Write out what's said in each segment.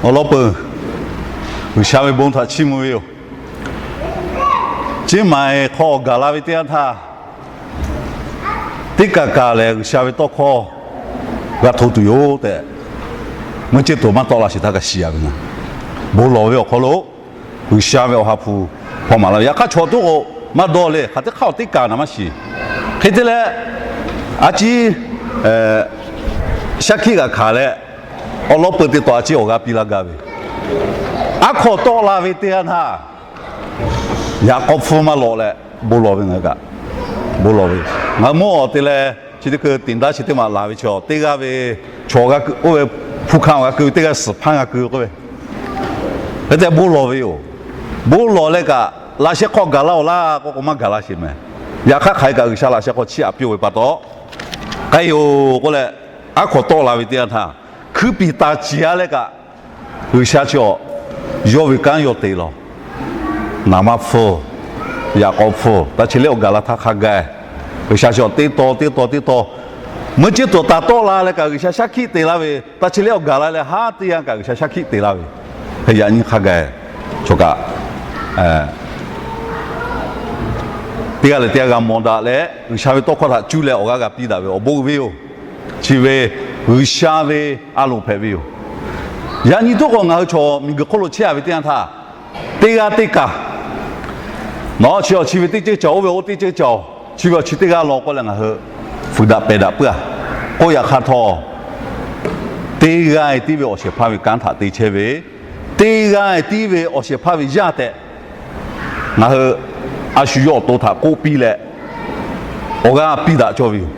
Awˬ lawn peuˬ, G'uiˬsha ve bon htaꞈ chiˇ mvuh ve yoˬ. Ceˇ maˍ hk'aw awˬ gaˬ la ve teˇ yanˇ htaˇ, teˇ kaˬ kaˬ lehˬ G'uiˬsha ve tawˇ hkawˇ g'a hto tuˬ yoˬ tehꞈ, meuˇ ceˇ tuˬ maˇ tawˆ la sheˍ htaˇ kaꞈ shiˍ yaꞈ ve na. Bon lawˬ ve awˬ hk'aw lo G'uiˬsha ve awˬ ha hpu hpaw maˍ laˇ ve, yaꞈ hk'aˇ chaw toˆ k'o maˇ dawˇ le. Hk'aˬ teˇ hk'aˇ awˬ teˇ kaˬ naˍ maˇ shiˍ. Hk'e te leh, a ciˉ shaˉ hkiˆ g'aꞈ hkanˍ leh, awˬ lawn peuˬ teˇ taw a ciˉ awˬ g'aˇ piˇ laˇ gaˇ ve, aˉ hkawˇ tawˆ la ve teˇ yanˇ htaˇ, yaꞈ k'aw hpfuhˇ maˇ lawꞈ leh bon lawˬ ve ngaˬ hui kaꞈ, bon lawˬ ve. Ngaˬ hui mawˇ awˬ te leh chi teˇ hkui tiꞈ daˇ chi teˇ maˬ laˬ ve chaw teˇ g'aˇ ve, chaw g'a oˇ ve hpu hkanˇ awˬ g'a keu ve teˇ g'aˇ suhˍ hpaˇ g'a keu k'oˆ ve, hk'e te bon lawˬ ve yoˬ. Bon lawˬ leh kaꞈ laꞈ sheh hk'aw gaˬ laˇ-oˬ laˇ k'oˆ k'o maˇ gaˬ laˇ sheˍ mehˍ. Yaꞈ hk'aˇ hk'aˬ hk'e kaꞈ G'uiˬsha laꞈ sheh hk'aw chiˇ aꞈ piˇ-oˬ ve pa taw, k'ai-oˬ k'oˆ leh, aˉ hkawˇ tawˆ la ve teˇ yanˇ htaˇ, hkuiˉ piˍ taˍ ciˍ-a leh kaꞈ, G'uiˬsha chi awˬ yawˇ ve kanˉ yawˇ te lawˬ. Naˍ maˇ hpfuhˇ, yaꞈ k'aw hpfuhˇ, ta chi lehˬ awˬ gaˬ la htaˇ hk'a gaˬ. G'uiˬsha chi awˬ teˇ taw teˇ taw teˇ taw, meuˇ ceˇ tuˬ taˍ tawˆ la leh kaꞈ G'uiˬsha shaˉ hkiˆ te laˇ ve, ta chi lehˬ awˬ gaˬ la leh haˉ teˇ yanˇ kaꞈ G'uiˬsha shaˉ hkiˆ te laˇ ve, yaꞈ nyi hk'a gaˬ. Chaw kaꞈ teˇ g'aˇ leh teˇ g'aˇ g'a mawˬ daꞈ leh G'uiˬsha ve tawˇ hkawˇ htaꞈ cuˇ leh awˬ g'aˇ g'a piˇ daꞈ ve awˬ bon uiˍ ve yoˬ. Chi ve G'uiˬsha ve a loˍ hpehꞈ ve yoˬ. Yaꞈ nyi tuˉ k'o ngaˬ hui chaw miˬguiˬ hk'oˆ lo chehˇ-a ve teˇ yanˇ htaˇ, teˇ g'aˇ teˇ kaˬ, nawˬ chi awˬ chi ve teˇ ceuˇ cawˬ, oˇ ve oˇ teˇ ceuˇ cawˬ, chi ve awˬ chi teˇ g'aˇ law k'oˆ leh ngaˬ hui fuiˍ daꞈ pehˬ daꞈ puiˉ-a. K'oˆ yaꞈ hk'aˇ htawˇ, teˇ g'aˇ tiˉ ve awˬ shehˍ hpaˇ ve kanˉ htaꞈ te chehˇ ve, teˇ g'aˇ tiˉ ve awˬ shehˍ hpaˇ ve yaˇ tehꞈ ngaˬ hui a shu yawˇ awˬ to htaꞈ k'oˆ piˇ leh awˬ g'aˇ piˇ daꞈ cawˇ ve yoˬ.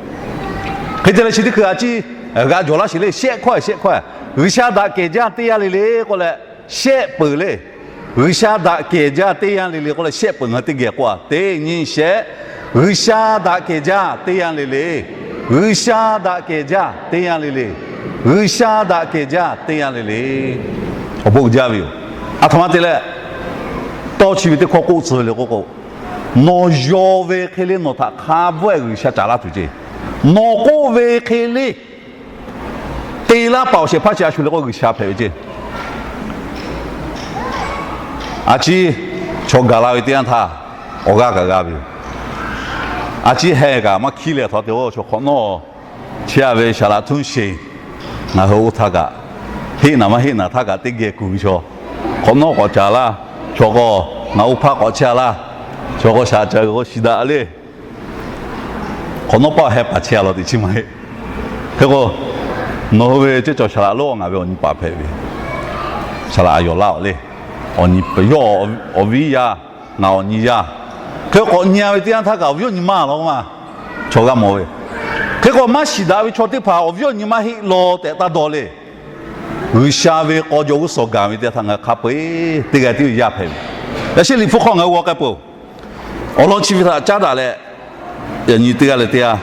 Hk'e te leh chi teˇ hkui a ciˉ g'a jawˬ laˇ sheˍ le. Shehˆ hkawˇ shehˆ hkawˇ, G'uiˬsha daꞈ kehˬ jaˇ teˇ yanˇ le le k'oˆ leh shehˆ peuˬ le. G'uiˬsha daꞈ kehˬ jaˇ teˇ yanˇ le le k'oˆ leh shehˆ peuˬ ngaˬ hui teˇ geh k'oˆ-a. Teˇ nyi shehˆ, G'uiˬsha daꞈ kehˬ jaˇ teˇ yanˇ le le. G'uiˬsha daꞈ kehˬ jaˇ teˇ yanˇ le le. G'uiˬsha daꞈ kehˬ jaˇ teˇ yanˇ le le. Awˬ bon uiˍ jaˇ ve yoˬ. A htoꞈ ma te leh, tawˇ chi ve teˇ hkawˇ k'oˆ tcuh ve le k'oˆ k'o, nawˬ yaw ve hk'e le nawˬ htaꞈ hk'a bvuhˆ-eh G'uiˬsha caˍ laˇ tuˬ ceˇ. Nawˬ k'oˆ ve hk'e le te laˇ paˍ awˬ shehˍ hpaˇ chi a shu le k'o G'uiˬsha hpehꞈ ve ceˇ. A ciˉ chaw gaˬ la ve teˇ yanˇ htaˇ awˬ g'aˇ kaꞈ g'a ve yoˬ. A ciˉ heh kaꞈ maˇ hkiˉ leh htawˇ te-o chaw hk'awꞈ nawˉ chehˇ-a ve saˍ laꞈ htuˉ sheˍ, ngaˬ hui oˇ htaˇ kaꞈ, heˆ naˍ maˇ heˆ naˍ htaˇ kaꞈ teˇ geh kuˬ ve chaw, hk'awꞈ nawˉ k'awꞈ caˍ laˇ. Chaw k'o, ngaˬ oˇ hpaˇ k'awꞈ chehˇ-a laˇ. Chaw k'o shaˍ ca g'aw shi daꞈ le. Hk'awꞈ nawˉ paˆ heh paˍ chehˇ-a law teꞈ chi maˇ heˆ. Hk'e k'o, nawˬ hui ve ceˇ cawˬ saˍ laꞈ lonˉ ngaˬ ve awˬ nyi paˍ hpehꞈ ve, saˍ laꞈ a yawˬ laˇ-oˬ le. Awˬ nyi yawˇ awˬ viˉ yaˇ, ngaˬ awˬ nyi yaˇ. Hk'e k'awꞈ nyi-a ve teˇ yanˇ htaˇ kaꞈ awˬ viˉ awˬ nyi maˇ law maˇ, chaw g'a mawˬ ve. Hk'e k'o maˇ shiˍ daꞈ ve chaw teˇ hpaˍ awˬ viˉ awˬ nyi maˇ heˆ law tehꞈ taˇ dawˇ le. G'uiˬsha ve k'aw jaw g'uˇ suhˍ gaˬ ve teˇ yanˇ htaˇ ngaˬ hui hk'a peu-eˬ teˇ g'aˇ tiˉ ve yaˇ hpehꞈ ve. Yaꞈ sheh Liꞈ hpu hk'aw ngaˬ hui g'aw k'ai peuˬ-oˬ. Awˬ lawn chi ve htaꞈ caˉ daꞈ leh, yaꞈ nyi teˇ g'aˇ leh teˇ g'aˇ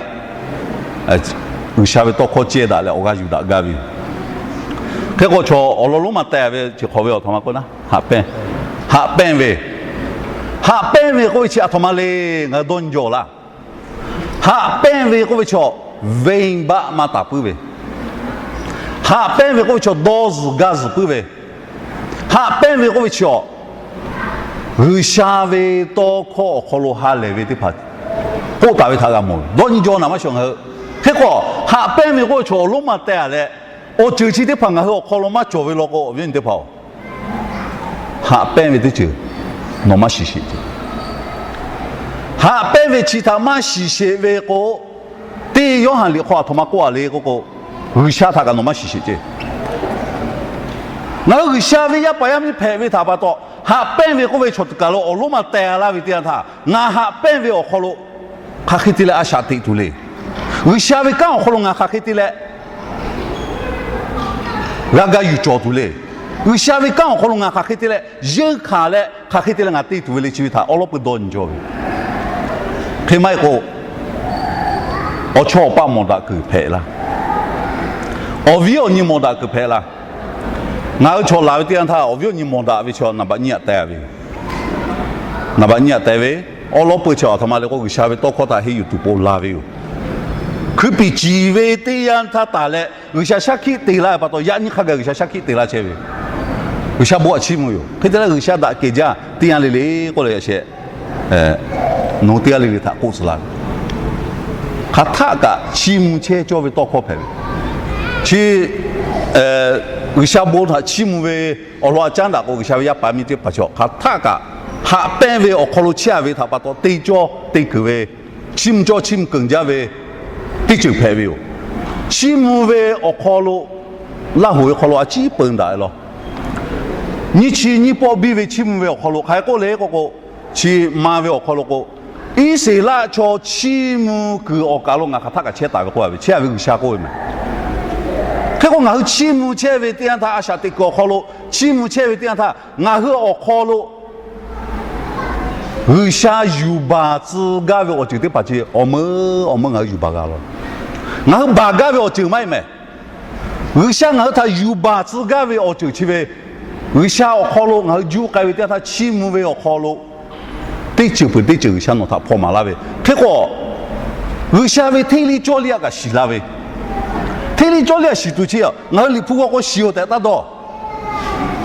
G'uiˬsha ve tawˇ hkawˇ cehˇ daꞈ leh awˬ g'aˇ yuˬ daꞈ gaˇ ve yoˬ. Hk'e k'o chaw awˬ lawn lonˉ maˇ teh ve chi hk'awꞈ ve awˬ htoꞈ ma k'oˆ na, haꞈ pehnˇ, haꞈ pehnˇ ve, haꞈ pehnˇ ve k'oˆ ve chi a htoꞈ ma le, ngaˬ hui dawˇ nyi jaw laˇ. Haꞈ pehnˇ ve k'oˆ ve chaw, venˇbaˆ maˇ taˍ puiˉ ve, haꞈ pehnˇ ve k'oˆ ve chaw, dawˇ zuhˬ gaˇ zuhˬ puiˉ ve, haꞈ pehnˇ ve k'oˆ ve chaw, G'uiˬsha ve tawˇ hkawˇ awˬ hk'aw lo ha lehˬ ve teˇ hpaˍ k'oˆ taˍ ve htaꞈ g'a mawˬ ve. Dawˇ nyi jaw naˍ maˇ shawˍ ngaˬ hui. Hk'e k'o, haꞈ pehnˇ ve k'oˆ ve chaw awˬ lonˉ maˇ teh-a leh, awˬ ceuˬ chi teˇ hpaˍ ngaˬ hui awˬ hk'aw lo maˇ cawˬ ve law k'o, awˬ viˉ awˬ nyi teˇ hpaˍ-oˬ, haꞈ pehnˇ ve teˇ ceuˬ nawˬ maˇ shiˍ sheˍ ceˇ. Haꞈ pehnˇ ve chi htaꞈ maˇ shiˍ sheˍ ve k'o, teˇ Yoˇhanˬ liꞈ hk'aw a htoꞈ ma k'oˆ-a le k'oˆ k'o, G'uiˬsha htaꞈ kaꞈ nawˬ maˇ shiˍ sheˍ ceˇ. Ngaˬ hui G'uiˬsha ve yaˇ paˍ yaˇ miˇ hpehꞈ ve htaꞈ pa taw, haꞈ pehnˇ ve k'oˆ ve chaw teˇ kaˬ lo awˬ lonˉ maˇ teh laˇ ve teˇ yanˇ htaˇ, ngaˬ haꞈ pehnˇ ve awˬ hk'aw lo hk'aˬ hk'e te leh a shaꞈ teꞈ tuˬ le. G'uiˬsha ve kanˉ awˬ hk'aw lo ngaˬ hk'aˬ hk'e te leh g'a ga yuˬ cawˬ tuˬ le. G'uiˬsha ve kanˉ awˬ hk'aw lo ngaˬ hk'aˬ hk'e te leh yeunˇ hkanˍ leh hk'aˬ hk'e te leh ngaˬ te tuˬ ve le chi ve htaꞈ awˉ lawˉ peuˬ dawˇ nyi jaw ve. Hk'e maˇ heˆ k'o, awˬ chawˇ awˬ paˆ mawˬ daꞈ kuiˬ hpehꞈ laˇ. Awˬ viˉ awˬ nyi mawˬ daꞈ kuiˬ hpehꞈ laˇ. Ngaˬ hui chaw laˬ ve teˇ yanˇ htaˇ awˬ viˉ awˬ nyi mawˬ daꞈ ve chaw naˍ baꞈ nyiˇ aꞈ teh ve, naˍ baꞈ nyiˇ aꞈ teh ve, awˉ lawˉ peuˬ chi a htoꞈ ma le k'o G'uiˬsha ve tawˇ hkawˇ htaꞈ henˇ yuˬ tuˬ po la ve yoˬ. Hkui piˍ ciˍ ve teˇ yanˇ htaˇ taˍ leh G'uiˬsha shaˉ hkiˆ te laˇ ve pa taw, yaꞈ nyi hk'a gaˬ G'uiˬsha shaˉ hkiˆ te laˇ chehˇ ve yoˬ. G'uiˬsha bon htaꞈ chiˇ mvuh yoˬ. Hk'e te leh G'uiˬsha daꞈ kehˬ jaˇ teˇ yanˇ le le k'oˆ leh yaꞈ sheh, nawˬ hui teˇ g'aˇ le le htaꞈ k'oˆ tcuh laˇ ve, hk'aˬ htaˆ kaꞈ chiˇ mvuh chehˇ cawˇ ve tawˇ hkawˇ hpehꞈ ve. Chi G'uiˬsha bon htaꞈ chiˇ mvuh ve awˬ lawn a caˉ daꞈ k'o, G'uiˬsha ve yaˇ paˍ yaˇ miˇ teˇ hpaˍ chi hk'aˬ htaˆ kaꞈ haꞈ pehnˇ ve awˬ hk'aw lo chehˇ a ve htaꞈ pa taw te cawˇ te keunˍ ve, chiˇ mvuh cawˇ chiˇ mvuh keunˍ jaˇ ve teˇ ceuˬ hpehꞈ ve yoˬ. Chiˇ mvuh ve awˬ hk'aw lo, Laˇ hoꞈ ve hk'aw lo a ciˉ peun daꞈ ve law. Nyiˇ chi nyiˇ pawˆ biˇ ve chiˇ mvuh ve awˬ hk'aw lo hk'aˬ hk'e k'oˆ le k'oˆ k'o, chi ma ve awˬ hk'aw lo k'o, Iˉsaˍreˍlaˆ chaw chiˇ mvuh kuiˬ awˬ kaˬ lo ngaˬ hk'aˬ htaˆ kaꞈ chehˇ taˍ ve k'oˆ a ve, chehˇ a ve G'uiˬsha k'oˆ ve mehˬ. Hk'e k'o ngaˬ hui chiˇ mvuh chehˇ ve teˇ yanˇ htaˇ, a shaꞈ teꞈ kuiˬ awˬ hk'aw lo chiˇ mvuh chehˇ ve teˇ yanˇ htaˇ, ngaˬ hui awˬ hk'aw lo G'uiˬsha yuˬ baˬ tcuh gaˇ ve awˬ ceuˬ teˇ hpaˍ chi awˬ meuˇ awˬ meuˇ ngaˬ hui yuˬ baˬ g'a law. Ngaˬ hui baˬ gaˇ ve awˬ ceuˬ maˇ heˆ mehˬ. G'uiˬsha ngaˬ hui htaꞈ yuˬ baˬ tcuh gaˇ ve awˬ ceuˬ chi ve, G'uiˬsha awˬ hk'aw lo ngaˬ hui juˇ k'ai ve teˇ yanˇ htaˇ chiˇ mvuh ve awˬ hk'aw lo teˇ ceuˬ peuˬ teˇ ceuˬ G'uiˬsha nawˬ htaꞈ hpaw maˍ laˇ ve. Hk'e k'o, G'uiˬsha ve hteˇ liˇ cawˇ liˇ a kaꞈ shiˍ la ve, hteˇ liˇ cawˇ liˇ a shiˍ tuˬ chi a ngaˬ hui Liꞈ hpu g'aw k'o shiˍ-oˬ tehꞈ taˇ dawˇ.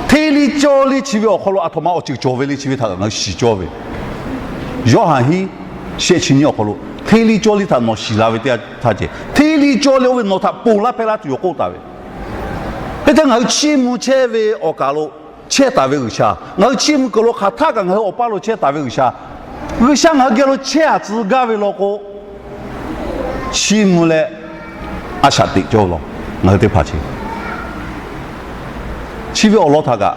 Hteˇ liˇ cawˇ liˇ chi ve awˬ hk'aw lo aˬ htoꞈ ma awˬ ceuˬ cawˬ ve le chi ve htaꞈ ngaˬ hui shiˍ cawˇ ve. Yoˇhanˬ hiˉ shehˆ chi nyiˇ awˬ hk'aw lo hteˇ liˇ cawˇ liˇ htaꞈ nawˬ shiˍ la ve teˇ yanˇ htaˇ ceh, hteˇ liˇ cawˇ liˇ oˇ ve nawˬ htaꞈ ponˬ laˇ hpehˇ laˇ tuˬ yoˬ k'oˆ taˍ ve. Hk'e te ngaˬ hui chiˇ mvuh chehˇ ve awˬ kaˬ lo chehˇ taˍ ve G'uiˬsha, ngaˬ hui chiˇ mvuh kuiˬ lo hk'aˬ htaˆ kaꞈ ngaˬ hui awˬ paˇ lo chehˇ taˍ ve G'uiˬsha, G'uiˬsha ngaˬ hui geh lo chehˇ a tcuh gaˇ ve law k'o, chiˇ mvuh leh a shaꞈ teꞈ cawˇ law. Ngaˬ hui teˇ hpaˍ chi chi ve awˬ lawn htaꞈ kaꞈ,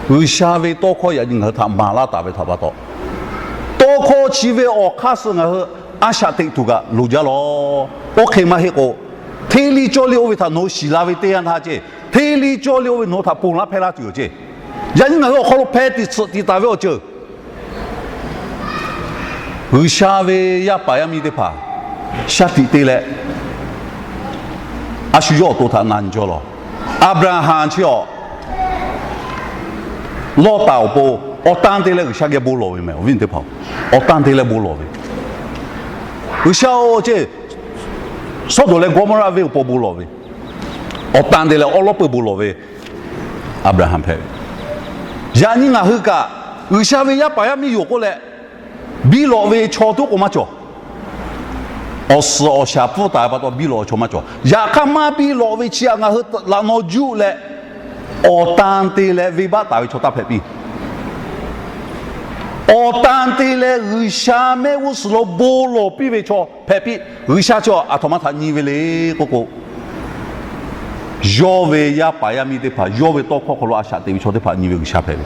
G'uiˬsha ve tawˇ hkawˇ yaꞈ nyi ngaˬ hui htaꞈ maˍ laˇ taˍ ve htaꞈ pa taw, tawˇ hkawˇ chi ve awˬ hk'aˇ suh ngaˬ hui a shaꞈ teꞈ tuˬ kaꞈ loˍ jaˇ law. Oˇ hk'e maˇ heˆ k'o, hteˇ liˇ cawˇ liˇ oˇ ve htaꞈ nawˬ hui shiˍ la ve teˇ yanˇ htaˇ ceh, hteˇ liˇ cawˇ liˇ oˇ ve nawˬ hui htaꞈ ponˬ laˇ hpehˇ laˇ tuˬ yoˬ ceh. Yaꞈ nyi ngaˬ hui awˬ hk'aw lo hpeh tiꞈ tsuhꞈ tiꞈ taˍ ve awˬ ceuˬ, G'uiˬsha ve yaˇ paˍ yaˇ miˇ teˇ hpaˍ shaˉ tiꞈ te leh, a shu yawˇ awˬ to htaꞈ na nyi cawˇ law. Aˍbraˍhanˍ chi awˬ, Lawˇtaˍ awˬ pon awˬ tan te leh G'uiˬsha geh bon lawˬ ve mehˬ, awˬ viˉ teˇ hpaˍ, awˬ tan te leh bon lawˬ ve. G'uiˬsha-oˬ ceh, Sawˉdonˍ leh Gawˇmawˇraˆ venˇ awˬ pon bon lawˬ ve, awˬ tan te leh awˉ lawˉ peuˬ bon lawˬ ve Aˍbraˍhanˍ hpehꞈ ve. Yaꞈ nyi ngaˬ hui kaꞈ G'uiˬsha ve yaˇ paˍ yaˇ miˇ yoˬ k'oˆ leh, biˇ lawꞈ ve chaw tuˉ k'o maˇ cawˬ. Awˬ suhˍ awˬ shaˍ pfuhˇ taˍ ve pa taw biˇ lawꞈ ve chaw maˇ cawˬ. Yaꞈ hk'aˇ maˇ biˇ lawꞈ ve chi htaꞈ ngaˬ hui laꞈ naw juˆ leh, awˬ tan te leh venˇbaˆ taˍ ve chaw taˇ hpehꞈ piˇ. Awˬ tan te leh G'uiˬsha mehˆ g'uˇ suhˍ lo bon lawˬ piˇ ve chaw hpehꞈ piˇ. G'uiˬsha chi aˬ htoꞈ ma htaꞈ nyi ve le k'oˆ k'o, yawˇ ve yaˇ paˍ yaˇ miˇ teˇ hpaˍ, yawˇ ve tawˇ hkawˇ hk'aw lo a shaꞈ teꞈ ve chaw teˇ hpaˍ nyi ve G'uiˬsha hpehꞈ ve.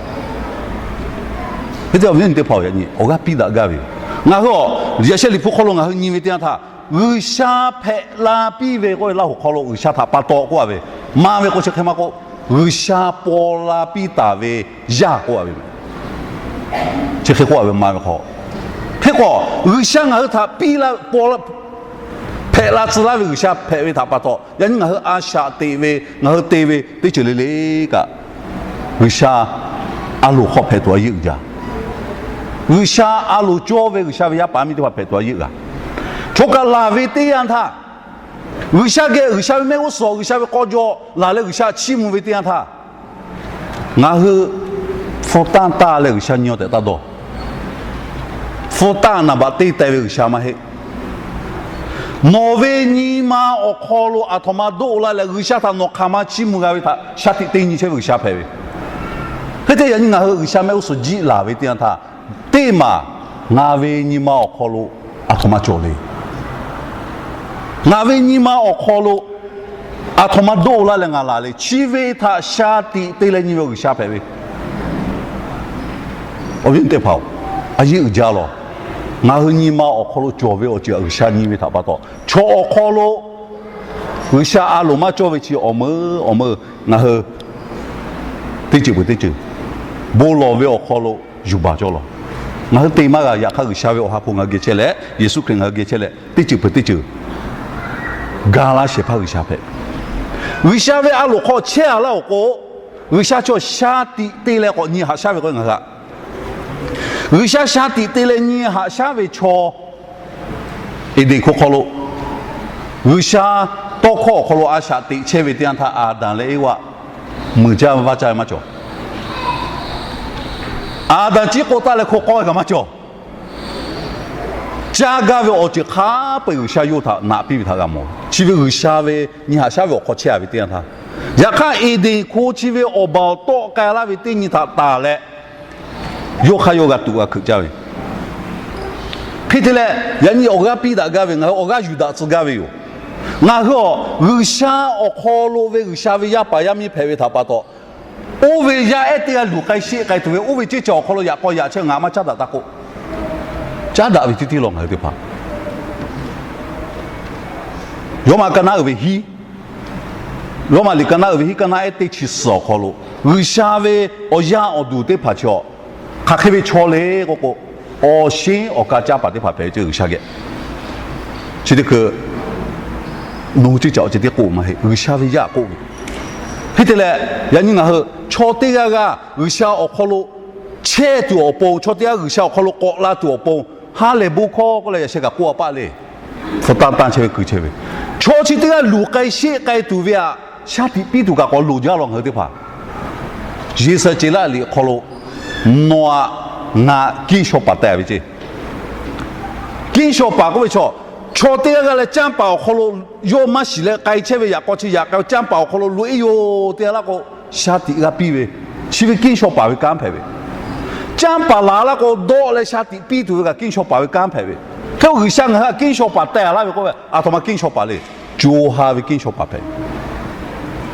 Hk'e te awˬ viˉ teˇ hpaˍ-oˬ, yaꞈ nyi awˬ g'aˇ piˇ daꞈ gaˇ ve yoˬ. Ngaˬ hui a, yaꞈ sheh Liꞈ hpu hk'aw lo ngaˬ hui nyi ve teˇ yanˇ htaˇ, G'uiˬsha hpehꞈ la piˇ ve k'oˆ ve Laˇ hoꞈ hk'aw lo G'uiˬsha htaꞈ pa taw k'oˆ a ve, maˇ ve k'o chi hk'e maˇ k'oˆ, G'uiˬsha paw la piˇ taˍ ve yaˇ k'oˆ a ve, chi hk'e k'oˆ a ve maˇ ve hk'aw, hk'e k'o, G'uiˬsha ngaˬ hui htaꞈ piˇ la, paw la, hpehꞈ la tcuh laˇ ve G'uiˬsha hpehꞈ ve htaꞈ pa taw, yaꞈ nyi ngaˬ hui a shaꞈ teꞈ ve, ngaˬ hui te ve teˇ ceuˬ le le kaꞈ, G'uiˬsha a loˍ hk'aw hpehꞈ tuˬ a yeˇ uiˍ jaˇ. G'uiˬsha a loˍ cawˇ ve G'uiˬsha ve yaˇ paˍ yaˇ miˇ teˇ hpaˍ hpehꞈ tuˬ a yeˇ uiˍ g'a. Chaw kaꞈ laˬ ve teˇ yanˇ htaˇ, G'uiˬsha geh, G'uiˬsha ve mehˆ g'uˇ suhˍ, G'uiˬsha ve k'aw jaw laˬ leh G'uiˬsha chiˇ mvuh ve teˇ yanˇ htaˇ, ngaˬ hui hpu tanˇ taˇ leh G'uiˬsha nyi-aw tehꞈ taˇ dawˇ. Hpu tanˇ naˍ baꞈ teˇ teh ve G'uiˬsha maˇ heˆ. Nawˬ ve nyi ma awˬ hk'aw lo aˬ htoꞈ ma doˆ laˇ leh, G'uiˬsha htaꞈ nawˬ hk'aˬ ma chiˇ mvuh g'a ve htaꞈ shaˉ tiꞈ teˇ nyi chehˇ ve G'uiˬsha hpehꞈ ve. Hk'e te yaꞈ nyi ngaˬ hui G'uiˬsha mehˆ g'uˇ suhˍ jiˆ laˬ ve teˇ yanˇ htaˇ, teˇ maˬ ngaˬ ve nyi ma awˬ hk'aw lo aˬ htoꞈ ma cawˬ le. Ngaˬ ve nyi ma awˬ hk'aw lo aˬ htoꞈ ma doˆ laˇ leh ngaˬ laˬ le. Chi ve htaꞈ shaˉ tiꞈ te leh nyi ve G'uiˬsha hpehꞈ ve. Awˬ viˉ teˇ hpaˍ-oˬ, a yeˇ uiˍ jaˇ lawˬ. Ngaˬ hui nyi ma awˬ hk'aw lo cawˬ ve awˬ ceuˬ G'uiˬsha nyi ve htaꞈ pa taw, chaw awˬ hk'aw lo G'uiˬsha a loˍ maˇ cawˇ ve chi awˬ meuˇ awˬ meuˇ ngaˬ hui teˇ ceuˬ peuˬ teˇ ceuˬ bon lawˬ ve awˬ hk'aw lo yuˬ baˬ cawˇ lawˬ. Ngaˬ hui te maˇ g'a. Yaꞈ hk'aˇ G'uiˬsha ve Awˬ ha hpu ngaˬ hui geh chehˇ leh, Yeˍsuˆ Hkriꞈ ngaˬ hui geh chehˇ leh, teˇ ceuˬ peuˬ teˇ ceuˬ ga laˇ shehˍ hpaˇ G'uiˬsha hpehꞈ. G'uiˬsha ve a loˍ hk'aw chehˇ a laˇ-oˬ k'o, G'uiˬsha chaw shaˉ tiꞈ te leh k'awꞈ nyi haꞈ shaˉ ve k'o ngaˬ hui a G'uiˬsha shaˉ tiꞈ te leh nyi haꞈ shaˉ ve chaw, Eˍdenˍ hko hk'aw lo G'uiˬsha tawˇ hkawˇ awˬ hk'aw lo a shaꞈ teꞈ chehˇ ve teˇ yanˇ htaˇ, Aˍdanˍ leh Eˇvaˆ muiˬ caˇ vaˇ caˇ ve maˇ cawˬ. Aˍdanˍ ciˉ k'oˆ taˍ leh hko k'awˇ kaꞈ maˇ cawˬ. Caˇ gaˇ ve awˬ ceuˬ hk'a peu-eˬ G'uiˬsha yawˇ htaꞈ naꞈ piˇ ve htaꞈ g'a mawˬ. Chi ve G'uiˬsha ve nyi haꞈ shaˉ ve awˬ hk'aw chehˇ a ve teˇ yanˇ htaˇ, yaꞈ hk'aˇ Eˍdenˍ hko chi ve awˬ baˬ awˬ tawˆ k'ai laˇ ve teˇ nyi htaꞈ taˍ leh, yawˇ hk'aˇ yawˇ g'a tuꞈ g'a hkuiꞈ caˇ ve. Hk'e te leh, yaꞈ nyi awˬ g'aˇ piˇ daꞈ gaˇ ve, ngaˬ hui awˬ g'aˇ yuˬ daꞈ tcuh gaˇ ve yoˬ. Ngaˬ hui awˬ G'uiˬsha awˬ hk'aw lo ve G'uiˬsha ve yaˇ paˍ yaˇ miˇ hpehꞈ ve htaꞈ pa taw, oˇ ve yaˇ ehˉ teˇ g'aˇ luˬ k'ai sheˆ k'ai tuˬ ve, oˇ ve ceuˇ cawˬ awˬ hk'aw lo yaꞈ k'aw yaꞈ chehˇ ngaˬ maˇ caˉ daꞈ taˇ k'oˆ. Caˉ daꞈ ve teˇ teˇ law ngaˬ hui teˇ hpaˍ, Roˉmaꞈ ka naˉ uiˍ ve hiˉ, Roˉmaꞈ liꞈ ka naˉ uiˍ ve hiˉ, ka naˉ ehˉ teˇ chi suhˍ awˬ hk'aw lo, G'uiˬsha ve awˬ yaˇ awˬ duˬ teˇ hpaˍ chi awˬ, hk'aˬ hk'e ve chaw le k'oˆ k'o, awˬ shinˉ awˬ ka caˇ paˍ teˇ hpaˍ hpehꞈ ve ceh G'uiˬsha geh chi teˇ hkui nawˬ hui ceuˇ cawˬ ceh tiˉ k'oˆ maˇ heˆ, G'uiˬsha ve yaˇ k'oˆ ve. Hk'e te leh, yaꞈ nyi ngaˬ hui chaw teˇ g'aˇ g'aˇ G'uiˬsha awˬ hk'aw lo chehˇ tuˬ awˬ pon, chaw teˇ g'aˇ G'uiˬsha awˬ hk'aw lo k'awꞈ la tuˬ awˬ pon, ha lehˬ bon hkawˇ k'oˆ leh yaꞈ sheh kaꞈ k'oˆ a paˆ le. Hpu tanˇ tanˇ chehˇ ve kuiˬ chehˇ ve, chaw chi teˇ g'aˇ luˬ k'ai sheˆ k'ai tuˬ ve aꞈ, shaˉ tiꞈ piˇ tuˬ kaꞈ k'awꞈ loˍ jaˇ law ngaˬ hui teˇ hpaˍ. Yeˍsaˍceˍlaˆ liꞈ awˬ hk'aw lo, nawˬ aꞈ ngaˬ aꞈ kinˇ shaw paˍ teh ve ceh. Kinˇ shaw paˍ k'oˆ ve chaw, chaw teˇ g'aˇ g'aˇ leh canˇ paˍ awˬ hk'aw lo yawˇ maˇ shiˍ leh k'ai chehˇ ve yaꞈ k'aw chi yaꞈ k'aw canˇ paˍ awˬ hk'aw lo loꞈ e yoˬ te a laˇ k'o, shaˉ tiꞈ g'a piˇ ve, chi ve kinˇ shaw paˍ ve kanˉ hpehꞈ ve. Canˇ paˍ laˬ laˇ k'o dawˆ leh shaˉ tiꞈ piˇ tuˬ ve kaꞈ kinˇ shaw paˍ ve kanˉ hpehꞈ ve. Hk'e G'uiˬsha ngaˬ hui aꞈ kinˇ shaw paˍ teh a laˇ ve k'oˆ ve, aˬ htoꞈ ma kinˇ shaw paˍ le. Co ha ve kinˇ shaw paˍ hpehꞈ ve.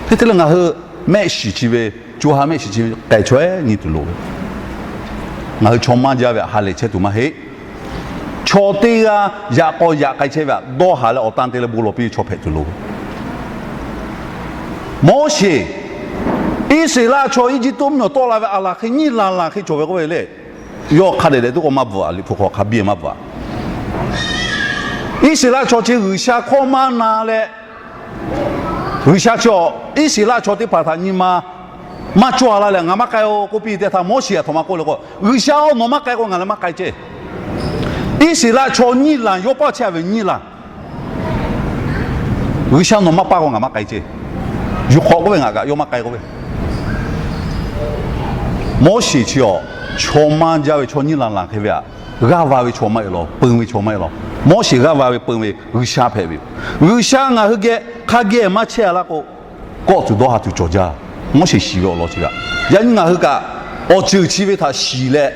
Hk'e te leh ngaˬ hui mehˆ shiˍ chi ve, co ha mehˆ shiˍ chi ve k'ai chaweh nyi tuˬ loˍ ve. Ngaˬ hui chaw maˇ jaˇ ve aꞈ ha lehˬ chehˇ tuˬ maˇ heˆ. Chaw teˇ g'aˇ yaꞈ k'aw yaꞈ k'ai chehˇ ve aꞈ dawˇ haˍ leh awˬ tan te leh bon lawˬ piˇ ve chaw hpehꞈ tuˬ loˍ ve. Moˉseˍ, Iˉsaˍreˍlaˆ chaw Eˇjiˇtuꞈ mvuhˇmiˬ awˬ tawˆ la ve aˬ laˬ hk'e nyiˇ lanˬ lanˬ hk'e cawˬ ve k'oˆ ve le. Yawˇ hk'a dehꞈ dehꞈ tuˉ k'o maˇ bvuhꞈ a, Liꞈ hpu hk'aw hk'a biˇ maˇ bvuhꞈ a. Iˉsaˍreˍlaˆ chaw chi G'uiˬsha hkawˇ maˇ na leh, G'uiˬsha chi awˬ Iˉsaˍreˍlaˆ chaw teˇ hpaˍ htaꞈ nyi ma maˇ cawˇ a laˇ leh, ngaˬ maˇ k'ai-o k'oˆ piˇ teˇ htaˇ, Moˉseˍ aˬ htoꞈ ma k'oˆ le k'o, G'uiˬsha-oˬ, nawˬ maˇ k'ai k'o ngaˬ leh maˇ k'ai ceh. Iˉsaˍreˍlaˆ chaw nyiˇ lanˬ, yawˇ paˇ chehˇ a ve nyiˇ lanˬ, G'uiˬsha nawˬ maˇ paˇ k'o ngaˬ maˇ k'ai ceh. Yuˬ hk'awꞈ k'oˆ ve, ngaˬ kaꞈ yawˇ maˇ k'ai k'oˆ ve. Moˉseˍ chi awˬ chaw maˇ jaˇ ve chaw nyiˇ lanˬ lanˬ hk'e ve aꞈ, g'aˇ va ve chaw maˇ heˆ law, peun ve chaw maˇ heˆ law. Moˉseˍ g'aˇ va ve peun ve G'uiˬsha hpehꞈ ve yoˬ. G'uiˬsha ngaˬ hui geh hk'a geh maˇ chehˇ a laˇ k'o, kawˆ tuˬ dawˇ ha tuˬ cawˬ jaˇ. Moˉseˍ shiˍ ve awˬ lawn chi kaꞈ, yaꞈ nyi ngaˬ hui kaꞈ awˬ ceuˬ chi ve htaꞈ shiˍ leh,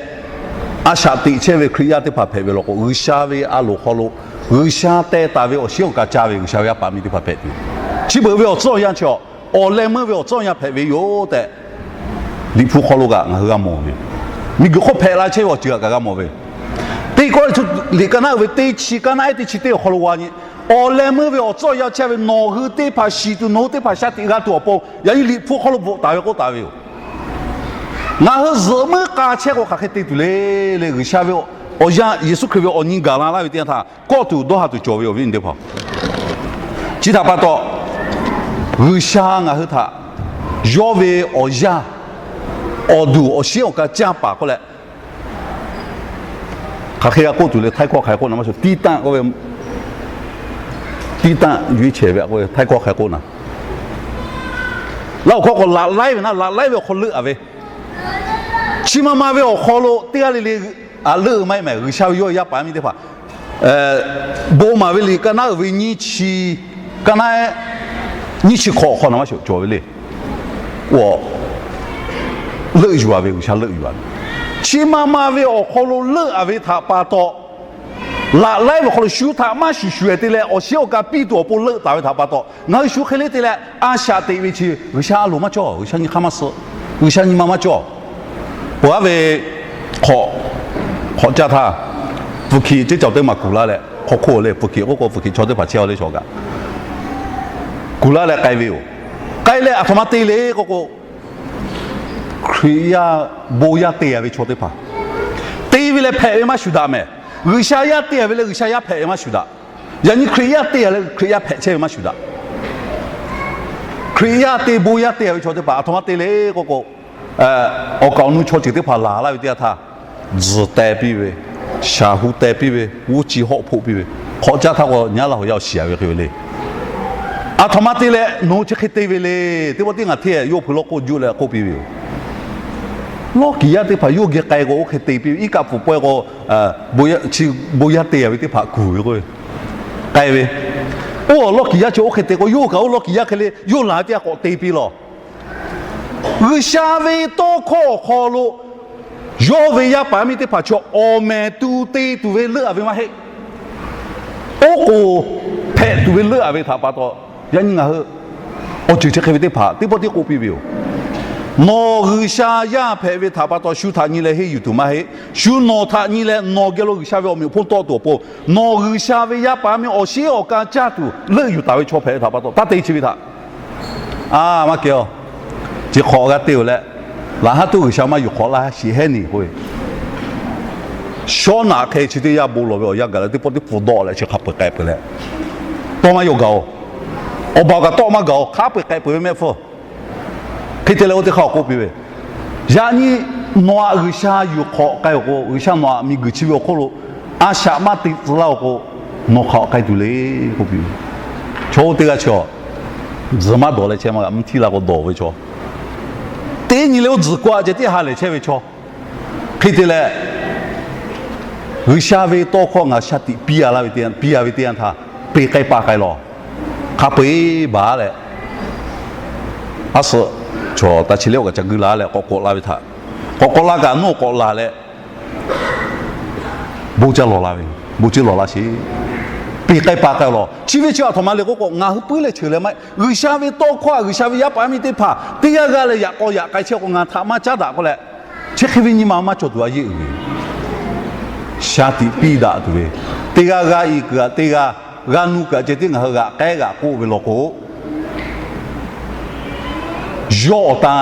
a shaꞈ teꞈ chehˇ ve Hkriꞈ yaˇ teˇ hpaˍ hpehꞈ ve law k'o, G'uiˬsha ve a loˍ hk'aw lo G'uiˬsha teh taˍ ve awˬ shiˉ awˬ ka ca ve G'uiˬsha ve yaˇ paˍ miˇ teˇ hpaˍ hpehꞈ tuˬ, chi beuꞈ ve awˬ tcuhˉ awˬ yanˇ chi awˬ leh meuˇ ve awˬ tcuhˉ awˬ yanˇ hpehꞈ ve yoˬ tehꞈ, Liꞈ hpu hk'aw lo kaꞈ ngaˬ hui g'a mawˬ ve. Miˬguiˬ hk'oˆ hpehꞈ la chehˇ ve awˬ ceuˬ kaꞈ g'a mawˬ ve. Teˇ Kawˇrenˍhtuˆ liꞈ ka naˉ uiˍ ve teˇ chi, ka naˉ ehˉ teˇ chi teˇ awˬ hk'aw lo g'a nyi, awˬ leh meuˇ ve awˬ tcuhˉ awˬ yanˇ chehˇ ve nawˬ hui teˇ hpaˍ shiˍ tuˬ, nawˬ hui teˇ hpaˍ shaˉ tiꞈ g'a tuˬ awˬ pon, yaꞈ nyi Liꞈ hpu hk'aw lo bvuhꞈ taˍ ve k'oˆ taˍ ve yoˬ. Ngaˬ hui zuhꞈ muiˉ k'a chehˇ k'o hk'aˬ hk'e te tuˬ le le, G'uiˬsha ve awˬ yanˇ Yeˍsuˆ Hkriꞈ ve awˬ nyi gaˬ la laˇ ve teˇ yanˇ htaˇ, kawˆ tuˬ dawˇ ha tuˬ cawˬ ve awˬ viˉ awˬ nyi teˇ hpaˍ. Chi htaꞈ pa taw, G'uiˬsha ngaˬ hui htaꞈ yawˇ ve awˬ yaˇ awˬ duˬ awˬ shiˉ awˬ ka canˇ paˍ k'oˆ leh, hk'aˬ hk'e g'a k'oˆ tuˬ le, htaiˇ hkawˇ hk'aˬ hk'e k'oˆ na maˇ shuˍ, tiˇ tanˆ k'oˆ ve, tiˇ tanˆ yuˬ iˉ chehˬ ve k'oˆ ve htaiˇ hkawˇ hk'aˬ hk'e k'oˆ na. Laˇ awˬ hkawˇ k'o laꞈ laiˉ ve na, laꞈ laiˉ ve awˬ hk'aw leuˆ a ve, chi ma ma ve awˬ hk'aw lo teˇ g'aˇ le le aꞈ leuˆ maˇ heˆ mehˍ. G'uiˬsha ve yawˇ yaˇ paˍ yaˇ miˇ teˇ hpaˍ bon maˍ ve liꞈ ka naˉ uiˍ ve nyiˇ chi, ka naˉ nyiˇ chi hk'awꞈ hk'aw na maˇ shuˍ cawˬ ve le. Leuˆ yuˬ a ve, G'uiˬsha leuˆ yuˬ a ve, chi ma ma ve awˬ hk'aw lo leuˆ a ve htaꞈ pa taw, laꞈ laiˉ ve awˬ hk'aw lo shu htaꞈ maˇ shuˍ shuˍ eh te leh awˬ shiˉ awˬ ka piˇ tuˬ awˬ pon leuˆ taˍ ve htaꞈ pa taw, ngaˬ hui shu hk'e le te leh a shaꞈ teꞈ ve chi G'uiˬsha a loˍ maˇ cawˇ, G'uiˬsha nyi hk'aˇ maˇ suh, G'uiˬsha nyi ma maˇ cawˇ. Peuˬ aˉ ve hk'awꞈ, hk'awꞈ caˇ htaˇ, pfuhˍ hkiˬ ceˇ cawˬ teˇ maˬ kuˬ laˇ leh, hk'aw hk'oˆ leh pfuhˍ hkiˬ k'oˆ k'o pfuhˍ hkiˬ chaw teˇ hpaˍ chehˇ a leh chaw kaꞈ kuˬ laˇ leh k'ai ve yoˬ. K'ai leh aˬ htoꞈ ma te le k'oˆ k'o, Hkriꞈ yaˇ bon yaˇ te a ve chaw teˇ hpaˍ te ve leh hpehꞈ ve maˇ shuˍ daꞈ mehˍ. G'uiˬsha yaˇ te a ve leh G'uiˬsha yaˇ hpehꞈ ve maˇ shuˍ daꞈ. Yaꞈ nyi Hkriꞈ yaˇ te a leh Hkriꞈ yaˇ hpehꞈ chehˇ ve maˇ shuˍ daꞈ. Hkriꞈ yaˇ te bon yaˇ te a ve chaw teˇ hpaˍ aˬ htoꞈ ma te le k'oˆ k'o, awˬ kaˍ awˬ nu chaw ceuˬ teˇ hpaˍ laˬ laˇ ve teˇ yanˇ htaˇ, tzuhˬ teh piˇ ve, shaˍ hu teh piˇ ve, g'uˇ ci hawˆ hpoˆ piˇ ve, hk'awꞈ caˇ htaˇ k'o nyi aˉ laˇ hawˬ yaˇ awˬ shiˍ a ve hk'e ve le. Aˬ htoꞈ ma te leh nawˬ hui chi hk'e te ve le. Teˇ pawˆ tiˉ ngaˬ hteˇ yawˇ hpui lawˇ k'oˆ juˆ leh k'oˆ piˇ ve yoˬ. Lawˇ kiˍ yaˇ teˇ hpaˍ yawˇ geh k'ai k'o, oˇ hk'e te piˇ ve. Iˉ kaˆ pfuhˍ pawehˇ k'o, bon yaˇ chi, bon yaˇ te a ve teˇ hpaˍ kuˬ ve k'o, k'ai ve. Oˇ lawˇ kiˍ yaˇ chi oˇ hk'e te k'o, yawˇ kaꞈ oˇ lawˇ kiˍ yaˇ hk'e le, yawˇ laˬ ve teˇ g'aˇ k'awꞈ te piˇ lawˬ. G'uiˬsha ve tawˇ hkawˇ awˬ hk'aw lo yawˇ ve yaˇ paˍ yaˇ miˇ teˇ hpaˍ chaw awˬ mehˍ tu te tuˬ ve leuˆ a ve maˇ heˆ. Oˉ k'oˍ hpehꞈ tuˬ ve leuˆ a ve htaꞈ pa taw, yaꞈ nyi ngaˬ hui awˬ ceuˬ chi hk'e ve teˇ hpaˍ teˇ pawˆ tiˉ k'oˆ piˇ ve yoˬ. Nawˬ G'uiˬsha yaˇ hpehꞈ ve htaꞈ pa taw, shu htaꞈ nyi leh henˇ yuˬ tuˬ maˇ heˆ. Shu nawˬ htaꞈ nyi leh nawˬ geh lo G'uiˬsha ve awˬ meꞈ awˬ hponˇ tawˆ tuˬ awˬ pon, nawˬ G'uiˬsha ve yaˇ paˍ yaˇ miˇ awˬ sheˉ awˬ ka caˇ tuˬ leuˆ yuˬ taˍ ve chaw hpehꞈ ve htaꞈ pa taw, taˇ te chi ve htaꞈ a maˇ kehˬ a. Chi hk'awꞈ g'a te-oˬ leh, laꞈ haˉ tuˉ G'uiˬsha maˇ yuˬ hk'awꞈ laˇ sheˍ hehˉ neˬ k'oˆ ve, Sawˉnaꞈ hk'e chi teˇ yanˇ bon lawˬ ve awˬ yanˇ gaˬ leh, teˇ pawˆ teˇ pfuhˍ dawˆ leh chi hk'a peu-eˬ k'ai peuˬ leh, tawˇ maˇ yaw gaˬ-oˬ. Awˬ baˬ awˬ kaꞈ tawˆ maˇ gaˬ-oˬ. Hk'a peu-eˬ k'ai peuˬ ve mehˆ hpfuhˇ. Hk'e te leh oˇ teˇ hk'aˇ awˬ k'oˆ piˇ ve, yaꞈ nyi nawˬ aꞈ G'uiˬsha yuˬ hk'awꞈ k'ai-oˬ k'o, G'uiˬsha nawˬ aꞈ miˬguiˬ chi ve awˬ hk'oˆ lo a shaꞈ maˇ te tcuh laˇ-oˬ k'o, nawˬ hk'aˬ hk'e k'ai tuˬ le k'oˆ piˇ ve. Chaw oˇ teˇ g'aˇ chi a tzuhˬ maˇ dawˬ leh chehˇ maˇ g'a, mvuhˇ htiˇ la k'o dawˬ ve chaw, teˇ nyi leh oˇ tzuhˬ k'o a ceh tiˉ ha lehˬ chehˇ ve chaw, hk'e te leh G'uiˬsha ve tawˇ hkawˇ ngaˬ shaˍ tiꞈ piˇ a laˇ ve teˇ yanˇ, piˇ a ve teˇ yanˇ htaˇ, peˬ k'ai pa k'ai lawˬ. Hk'a peu-eˬ baˬ leh, aˉ suhˍ chaw ta chi lehˬ oˇ kaꞈ ca guiˇ la leh k'awꞈ k'awꞈ la ve htaꞈ, k'awꞈ k'awꞈ la kaꞈ nawˇ k'awꞈ la leh, bon caˇ lawˬ la ve, bon caˇ lawˬ la sheˍ. Peˬ k'ai pa k'ai lawˬ. Chi ve chi aˬ htoꞈ ma le k'oˆ k'o, ngaˬ hui puiˉ leh cheuˬ leh maˇ heˆ. G'uiˬsha ve tawˇ hkawˇ a G'uiˬsha ve yaˇ paˍ yaˇ miˇ teˇ hpaˍ teˇ g'aˇ g'aˇ leh yaꞈ k'aw yaꞈ k'ai chehˇ k'o, ngaˬ htaꞈ maˇ caˉ daꞈ k'oˆ leh, chi hk'e ve nyi ma maˇ cawˬ tuˬ a yeˇ uiˍ ve shaˍ tiꞈ piˇ daꞈ tuˬ ve, teˇ g'aˇ g'aˇ i kuiˬ aꞈ teˇ g'aˇ g'aˇ nuˇ kuiˬ aꞈ ceh tiˉ ngaˬ hui g'aꞈ k'ehˉ g'aꞈ k'oˆ ve law k'o, yawˇ awˬ tan,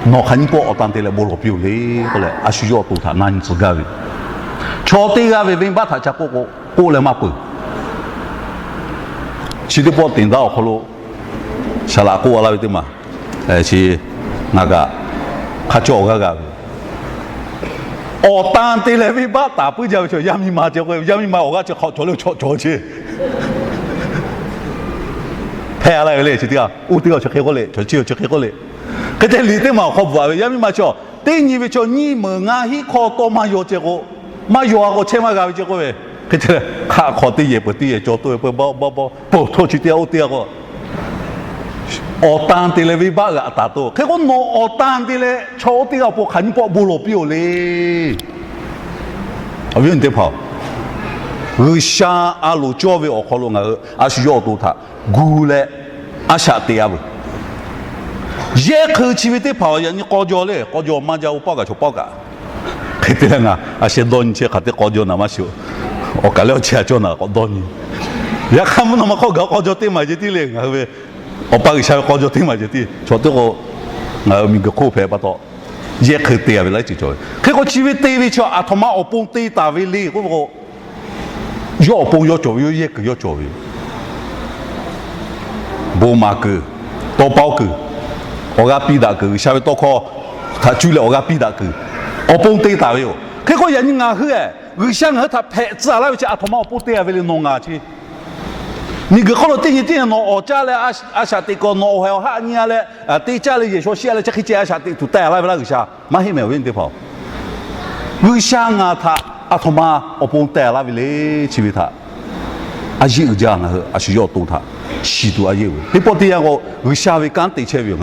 nawˬ hk'aˬ nyiˇ pawˆ awˬ tan te leh bon lawˬ piˇ-oˬ le k'oˆ leh, a shu yawˇ awˬ to htaꞈ na nyi tcuh gaˇ ve, chaw teˇ g'aˇ ve venˇbaˆ htaꞈ ca k'oˆ k'o, k'oˆ leh maˇ peuˬ. Chi teˇ pawˆ teꞈ daˇ awˬ hk'aw lo saˍ laꞈ k'oˆ a laˇ ve teˇ maˬ, chi ngaˬ kaꞈ hk'a cawˇ awˬ g'aˇ g'a ve, awˬ tan te leh venˇbaˆ taˍ puiˉ jaˇ ve chaw yaˇ miˇ ma ceh k'o, yaˇ miˇ ma awˬ g'aˇ chi hk'awꞈ cawˬ le chaw cawˬ chi hpehꞈ a laˇ ve le. Chi teˇ g'aˇ oˇ teˇ g'aˇ chi hk'e k'oˆ le, chaw chi chi hk'e k'oˆ le. Hk'e te liꞈ teˇ maˬ awˬ hk'aw bvuhꞈ a ve, yaˇ miˇ ma chi a teˇ nyi ve chaw nyiˇ meunˍ ngaˇ hinˉ hkawˇ tawˇ maˇ yaw ceh k'o, maˇ yaw a k'o chehˇ maˇ g'a ve ceh k'oˆ ve. Hk'e te leh hk'aˆ hk'aw teˇ yehˬ peuˬ teˇ yehˬ cawˬ toˆ ve peuˬ, bawˆ bawˆ bawˆ peuˬ htawˇ chi teˇ g'aˇ oˇ teˇ g'aˇ k'o, awˬ tan te leh venˇbaˆ g'aꞈ taˍ toˆ. Hk'e k'o nawˬ awˬ tan te leh chaw oˇ teˇ g'aˇ awˬ pon hk'aˬ nyiˇ pawˆ bon lawˬ piˇ-oˬ le. Awˬ viˉ awˬ nyi teˇ hpaˍ-oˬ, G'uiˬsha a loˍ cawˇ ve awˬ hk'aw lo ngaˬ hui a shu yawˇ awˬ to htaꞈ gu leh a shaꞈ teꞈ a veuˬ. Yehˇ hk'eun chi ve teˇ hpaˍ yaꞈ nyi k'aw jaw le, k'aw jaw maˇ jaˇ oˇ pawˆ kaꞈ chaw pawˆ kaꞈ. Hk'e te leh ngaˬ a sheh dawˇ nyi chehˇ hk'aˬ teˇ k'aw jaw naˍ maˇ shiˍ-oˬ. Awˬ kaˬ lehˬ awˬ chehˇ a cawˇ naˍ k'awꞈ dawˇ nyi. Yaꞈ hk'aˇ mvuhˇ naw ma hk'aw gaˬ k'aw jaw teˇ maˬ ceh tiˉ le ngaˬ hui ve Awˬ pa G'uiˬsha ve k'aw jaw teˇ maˬ ceh tiˉ chaw teˇ k'o, ngaˬ hui miˬguiˬ hk'oˆ hpehꞈ pa taw, yehˇ hk'eun te a ve laiˉ ceuˬ cawˬ ve. Hk'e k'o chi ve te ve chi aˬ htoꞈ ma awˬ pon te taˍ ve le k'oˆ ve k'o, yawˇ awˬ pon yawˇ cawˬ ve, yawˇ yehˇ kuiˬ yawˇ cawˬ ve yoˬ. Bon maˍ kuiˬ, tawˇ pawˆ kuiˬ, awˬ g'aˇ piˇ daꞈ kuiˬ, G'uiˬsha ve tawˇ hkawˇ htaꞈ cuˇ leh awˬ g'aˇ piˇ daꞈ kuiˬ, awˬ pon te taˍ ve yoˬ. Hk'e k'o yaꞈ nyi ngaˬ hui, G'uiˬsha ngaˬ hui htaꞈ hpehꞈ tcuh laˇ ve chi aˬ htoꞈ ma awˬ pon te a ve le nawˬ ngaˬ chi miˬguiˬ hk'oˆ lo teˇ nyi teˇ nyi nawˬ awˬ caˇ leh a shaꞈ teꞈ k'awꞈ nawˬ awˬ haiˬ awˬ haˆ nyi a leh, teˇ caˇ leh yehˬ shaw shiˆ a leh chi hk'e ceh a shaꞈ teꞈ tuˬ teh a laˇ ve laˇ G'uiˬsha maˇ heˆ mehˍ awˬ viˉ teˇ hpaˍ-oˬ. G'uiˬsha ngaˬ htaꞈ aˬ htoꞈ ma awˬ pon teh a laˇ ve le chi ve htaꞈ a yeˇ uiˍ jaˇ. Ngaˬ hui a shu yawˇ awˬ to htaꞈ shiˍ tuˬ a yeˇ uiˍ ve teˇ pawˆ teˇ yanˇ k'o, G'uiˬsha ve kanˉ te chehˇ ve yoˬ.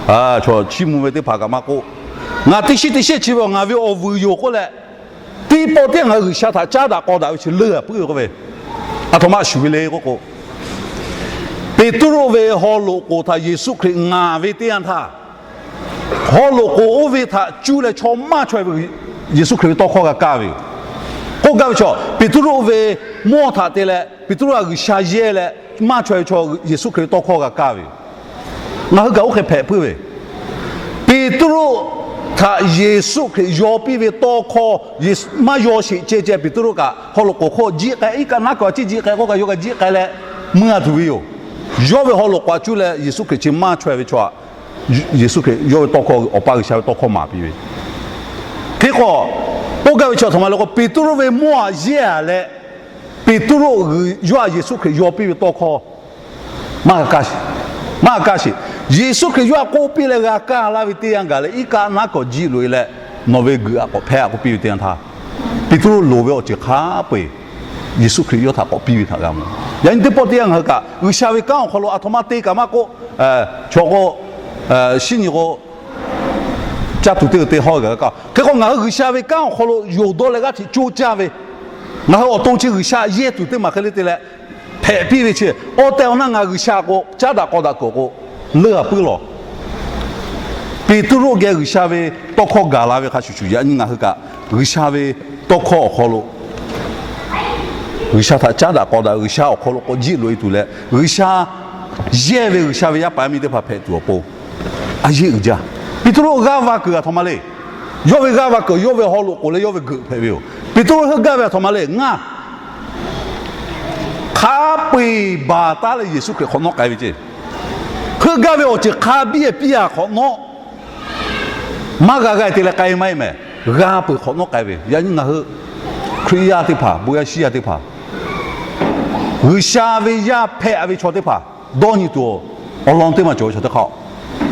Ngaˬ hui chaw chiˇ mvuh ve teˇ hpaˍ kaꞈ maˇ k'oˆ, ngaˬ teˇ shiˉ teˇ shehˇ chi ve ngaˬ ve awˬ vuiˬ yoˬ k'oˆ leh, teˇ pawˆ teˇ yanˇ ngaˬ hui G'uiˬsha htaꞈ caˉ daꞈ k'aw daꞈ ve chi leuˉ a puiˉ ve k'oˆ ve, aˬ htoꞈ ma shuˍ ve le k'oˆ k'o, Peˍtruˆ ve haw loꞈ k'oˍ htaꞈ Yeˍsuˆ Hkriꞈ ngaˍ ve teˇ yanˇ htaˇ, haw loꞈ k'oˍ oˇ ve htaꞈ cuˇ leh chaw maˇ chaweh ve Yeˍsuˆ Hkriꞈ ve tawˇ hkawˇ g'a kaˇ ve yoˬ. K'oˆ gaˇ ve chaw, Peˍtruˆ ve mawˇ htaꞈ te leh Peˍtruˆ htaꞈ G'uiˬsha yehˇ leh maˇ chaweh ve chaw Yeˍsuˆ Hkriꞈ ve tawˇ hkawˇ g'a kaˇ ve yoˬ. Ngaˬ hui kaꞈ oˇ hk'e hpehꞈ puiˉ ve, Peˍtruˆ htaꞈ Yeˍsuˆ Hkriꞈ yaw piˇ ve tawˇ hkawˇ maˇ yaw sheˍ ceh ceh Peˍtruˆ kaꞈ haw loꞈ k'oˍ hk'oˆ jiˆ k'ai, iˉ kaˆ naˉ kaꞈ a ciˉ jiˆ k'ai k'oˆ kaꞈ yawˇ kaꞈ jiˆ k'ai leh mui a tuˬ ve yoˬ. Yawˇ ve haw loꞈ k'oˍ a cuˇ leh Yeˍsuˆ Hkriꞈ chi maˇ chaweh ve chaw htaꞈ Yeˍsuˆ Hkriꞈ yawˇ ve tawˇ hkawˇ, Awˬ pa G'uiˬsha ve tawˇ hkawˇ maˍ piˇ ve. Hk'e k'o, k'oˆ gaˇ ve chi aˬ htoꞈ ma le k'o, Peˍtruˆ ve mawˇ htaꞈ yehˇ a leh, Peˍtruˆ yawˇ htaꞈ Yeˍsuˆ Hkriꞈ yaw piˇ ve tawˇ hkawˇ maˇ g'a kaˇ sheˍ. Yeˍsuˆ Hkriꞈ yawˇ htaꞈ k'oˆ piˇ leh g'a kaˇ laˇ ve teˇ yanˇ gaˬ leh, iˉ kaˆ naˉ kaꞈ jiˆ loꞈ e leh, nawˬ ve g'uiˬ aꞈ k'awꞈ hpehˇ aꞈ k'oˆ piˇ ve teˇ yanˇ htaˇ, Peˍtruˆ loˍ ve awˬ ceuˬ hk'a peu-eˬ Yeˍsuˆ Hkriꞈ yawˇ htaꞈ k'awꞈ piˇ ve htaꞈ g'a mawˬ. Yaꞈ nyi teˇ pawˆ teˇ yanˇ ngaˬ hui kaꞈ G'uiˬsha ve kanˉ awˬ hk'aw lo aˬ htoꞈ ma te kaꞈ maˇ k'oˆ, chaw k'o, shinˉ nyi k'o, caˇ tuˬ teˇ g'aˇ te hawˇ gaˬ kaꞈ, hk'e k'o ngaˬ hui G'uiˬsha ve kanˉ awˬ hk'aw lo yonˍ dawˇ leh g'aˇ hteꞈ coˇ caˇ ve, ngaˬ hui awˬ to chi G'uiˬsha yehˇ tuˬ teˇ maˬ hk'e le te leh hpehꞈ piˇ ve chi, awˬ tehˬ awˬ na ngaˬ G'uiˬsha k'o caˉ daꞈ k'aw daꞈ kuiˬ k'o leuˇ a puiˉ lawˬ. Peˍtruˆ geh G'uiˬsha ve tawˇ hkawˇ gaˬ la ve hk'a shuˍ shuˍ, yaꞈ nyi ngaˬ hui kaꞈ G'uiˬsha ve tawˇ hkawˇ awˬ hk'aw lo G'uiˬsha htaꞈ caˉ daꞈ k'aw daꞈ, G'uiˬsha awˬ hk'aw lo k'awꞈ jiˆ loꞈ e tuˬ leh, G'uiˬsha yehˇ ve G'uiˬsha ve yaˇ paˍ yaˇ miˇ teˇ hpaˍ hpehꞈ tuˬ awˬ pon a yeˇ uiˍ jaˇ. Peˍtruˆ g'aˇ va kuiˬ aˬ htoꞈ ma le. Yawˇ ve g'aˇ va kuiˬ yawˇ ve haw loꞈ k'oˍ leh yawˇ ve geuꞈ hpehꞈ ve yoˬ. Peˍtruˆ heuˆ gaˇ ve aˬ htoꞈ ma le. Ngaˇ hk'a peu-eˬ baˬ taˉ leh Yeˍsuˆ Hkriꞈ hk'awꞈ nawˉ k'ai ve ceˇ. Heuˆ gaˇ ve awˬ ceuˬ hk'a biˇ piˇ a hk'awꞈ nawˉ maˇ g'a g'a te leh k'ai maˇ heˆ mehˍ. G'a peuˬ hk'awꞈ nawˉ k'ai ve. Yaꞈ nyi ngaˬ hui Hkriꞈ yaˇ teˇ hpaˍ, bon yaˇ shiˉ yaˇ teˇ hpaˍ, G'uiˬsha ve yaˇ hpehꞈ ve chaw teˇ hpaˍ, dawˇ nyi tuˬ awˬ lawn teˇ maˬ cawˬ ve chaw teˇ hk'aˇ,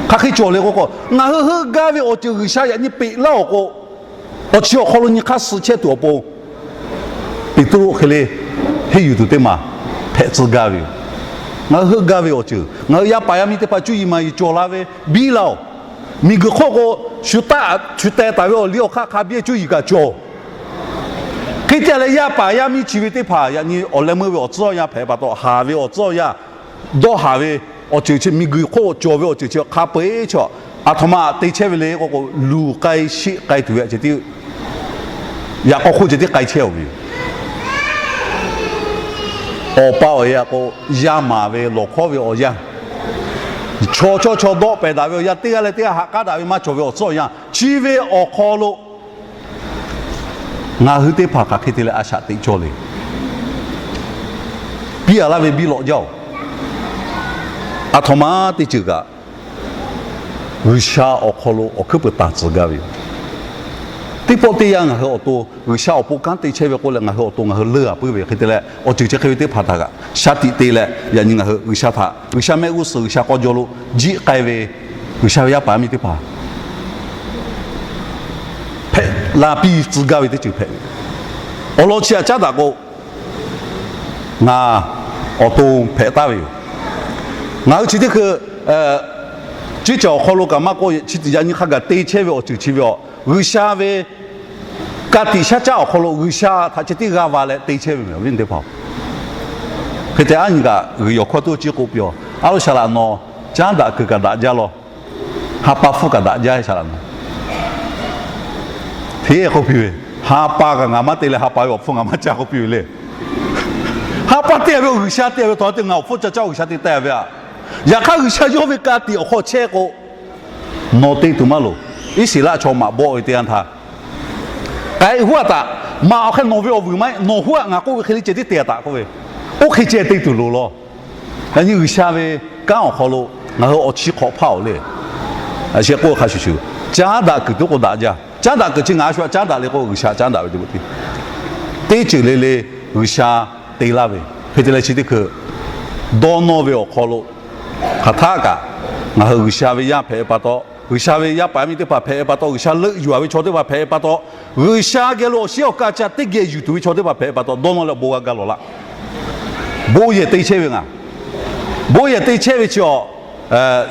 hk'aˬ hk'e cawˬ le k'o k'o, ngaˬ hui heuˆ gaˇ ve awˬ ceuˬ G'uiˬsha yaꞈ nyi peꞈ laˇ awˬ k'o, awˬ chi awˬ hk'aw lo nyi hk'aˇ suh chehˇ tuˬ awˬ pon Peˍtruˆ hk'e le henˇ yuˬ tuˬ teˇ maˬ hpehꞈ tcuh gaˇ ve yoˬ. Ngaˬ hui heuˆ gaˇ ve awˬ ceuˬ, ngaˬ hui yaˇ paˍ yaˇ miˇ teˇ hpaˍ cuˇ yiˍ maˍ yiˍ cawˬ la ve biˇ laˇ oˬ. Miˬguiˬ hk'oˆ k'o, shu taˆ shu teh taˍ ve awˬ liˇ awˬ hk'aˇ hk'a biˇ cuˇ yiˍ kaꞈ cawˬ. Hk'e te leh yaˇ paˍ yaˇ miˇ chi ve teˇ hpaˍ yaꞈ nyi awˬ leh meuˇ ve awˬ tcuhˉ awˬ yanˇ hpehꞈ pa taw, haˍ ve awˬ tcuhˉ awˬ yanˇ, dawˇ haˍ ve awˬ ceuˬ chi, miˬguiˬ hk'oˆ cawˬ ve awˬ ceuˬ chi hk'a peu-eˬ chaw aˬ htoꞈ ma te chehˇ ve le k'o k'o, luˬ k'ai sheˆ k'ai tuˬ ve ceh tiˉ, yaꞈ k'aw hk'oˆ ceh tiˉ k'ai chehˇ oˬ ve yoˬ. Awˬ pa awˬ e a k'o, yaˇ maˍ ve lawˬ hkawˉ ve awˬ yanˇ, chaw chawˇ chaw dawˆ pehˍ daꞈ ve awˬ yanˇ, teˇ g'aˇ leh teˇ g'aˇ haꞈ k'aˉ daꞈ ve maˇ cawˬ ve awˬ tcuhˉ awˬ yanˇ, chi ve awˬ hk'aw lo ngaˬ hui teˇ hpaˍ hk'aˬ hk'e te leh a shaꞈ teꞈ cawˇ le. Piˇ a laˇ ve biˇ lawꞈ jaˇ oˬ. Aˬ htoꞈ ma teˇ ceuˬ kaꞈ G'uiˬsha awˬ hk'aw lo awˬ hkuiˉ peuˬ taˍ tcuh gaˇ ve yoˬ. Teˇ pawˆ teˇ yanˇ ngaˬ hui awˬ to G'uiˬsha awˬ pon kanˉ te chehˇ ve k'oˆ leh ngaˬ hui awˬ to ngaˬ hui leuˇ a puiˉ ve hk'e te leh, awˬ ceuˬ chi hk'e ve teˇ hpaˍ htaꞈ kaꞈ shaˉ tiꞈ te leh, yaꞈ nyi ngaˬ hui G'uiˬsha htaꞈ, G'uiˬsha mehˆ g'uˇ suhˍ G'uiˬsha k'aw jaw lo jiˆ k'ai ve G'uiˬsha ve yaˇ paˍ yaˇ miˇ teˇ hpaˍ hpehꞈ la piˇ tcuh gaˇ ve teˇ ceuˬ hpehꞈ ve. Awˬ lawn chi htaꞈ caˉ daꞈ k'o, ngaˬ awˬ to hpehꞈ taˍ ve yoˬ. Ngaˬ hui chi teˇ hkui ciˉ caˬ awˬ hk'aw lo kaꞈ maˇ k'oˆ, chi yaꞈ nyi hk'a gaˬ te chehˇ ve awˬ ceuˬ chi ve awˬ, G'uiˬsha ve ka tiꞈ shaˉ caˆ awˬ hk'aw lo G'uiˬsha htaꞈ ceh tiˉ g'a va leh te chehˇ ve mehˬ, awˬ viˉ teˇ hpaˍ-oˬ. Hk'e te aˉ nyi kaꞈ g'uiˬ yawˬ hkawˇ tuˇ ciˉ k'oˆ piˇ-oˬ, a lo, saˍ laꞈ nawˬ caˉ daꞈ kuiˬ kaꞈ daꞈ jaˇ law. Ha pa hpfuhˇ kaꞈ daꞈ jaˇ, saˍ laꞈ nawˬ hteˇ k'oˆ piˇ ve, ha pa kaꞈ ngaˬ maˇ te leh ha pa ve awˬ hpfuhˇ ngaˬ maˇ caˇ k'oˆ piˇ ve le. Ha pa te ve awˬ G'uiˬsha te ve, tawˬ ha te ngaˬ awˬ hpfuhˇ ca caˇ awˬ G'uiˬsha te taˍ ve aꞈ. Yaꞈ hk'aˇ G'uiˬsha yawˇ ve ka tiꞈ awˬ hk'aw chehˇ k'o, nawˬ te tuˬ maˇ loˍ. Iˉsaˍreˍlaˆ chaw maꞈ bawˆ ve teˇ yanˇ htaˇ, k'ai huˉ aꞈ taꞈ maꞈ awˬ hk'e nawˬ ve awˬ vuiˬ maˇ heˆ, nawˬ huˉ aꞈ ngaˬ k'oˆ ve hk'e le ceh tiˉ te taꞈ k'oˆ ve, oˇ hk'e ceh te tuˬ loˍ law. Yaꞈ nyi G'uiˬsha ve kanˉ awˬ hk'aw lo ngaˬ hui awˬ chi hk'awꞈ hpaˇ-oˬ le. A sheh k'oˆ hk'a shuˍ shuˍ, caˉ daꞈ kuiˬ tuˉ k'o daꞈ jaˇ. Caˉ daꞈ kuiˬ chi ngaˬ a shu aꞈ caˉ daꞈ le k'o, G'uiˬsha caˉ daꞈ ve teˇ teˇ ceuˬ le le G'uiˬsha te laˇ ve. Hk'e te leh chi teˇ hkui dawˇ nawˇ ve awˬ hk'aw lo hk'aˬ htaˆ kaꞈ ngaˬ hui G'uiˬsha ve yaˇ hpehꞈ ve pa taw, G'uiˬsha ve yaˇ paˍ yaˇ miˇ teˇ hpaˍ hpehꞈ ve pa taw, G'uiˬsha leuˆ yuˬ a ve chaw teˇ hpaˍ hpehꞈ ve pa taw, G'uiˬsha geh lo awˬ shiˉ awˬ ka ca teˇ geh yuˬ tuˬ ve chaw teˇ hpaˍ hpehꞈ ve pa taw, dawˇ nawˇ leh bon g'a gaˬ lawˬ laˇ. Bon yehˬ te chehˇ ve ngaˬ, bon yehˬ te chehˇ ve chi awˬ,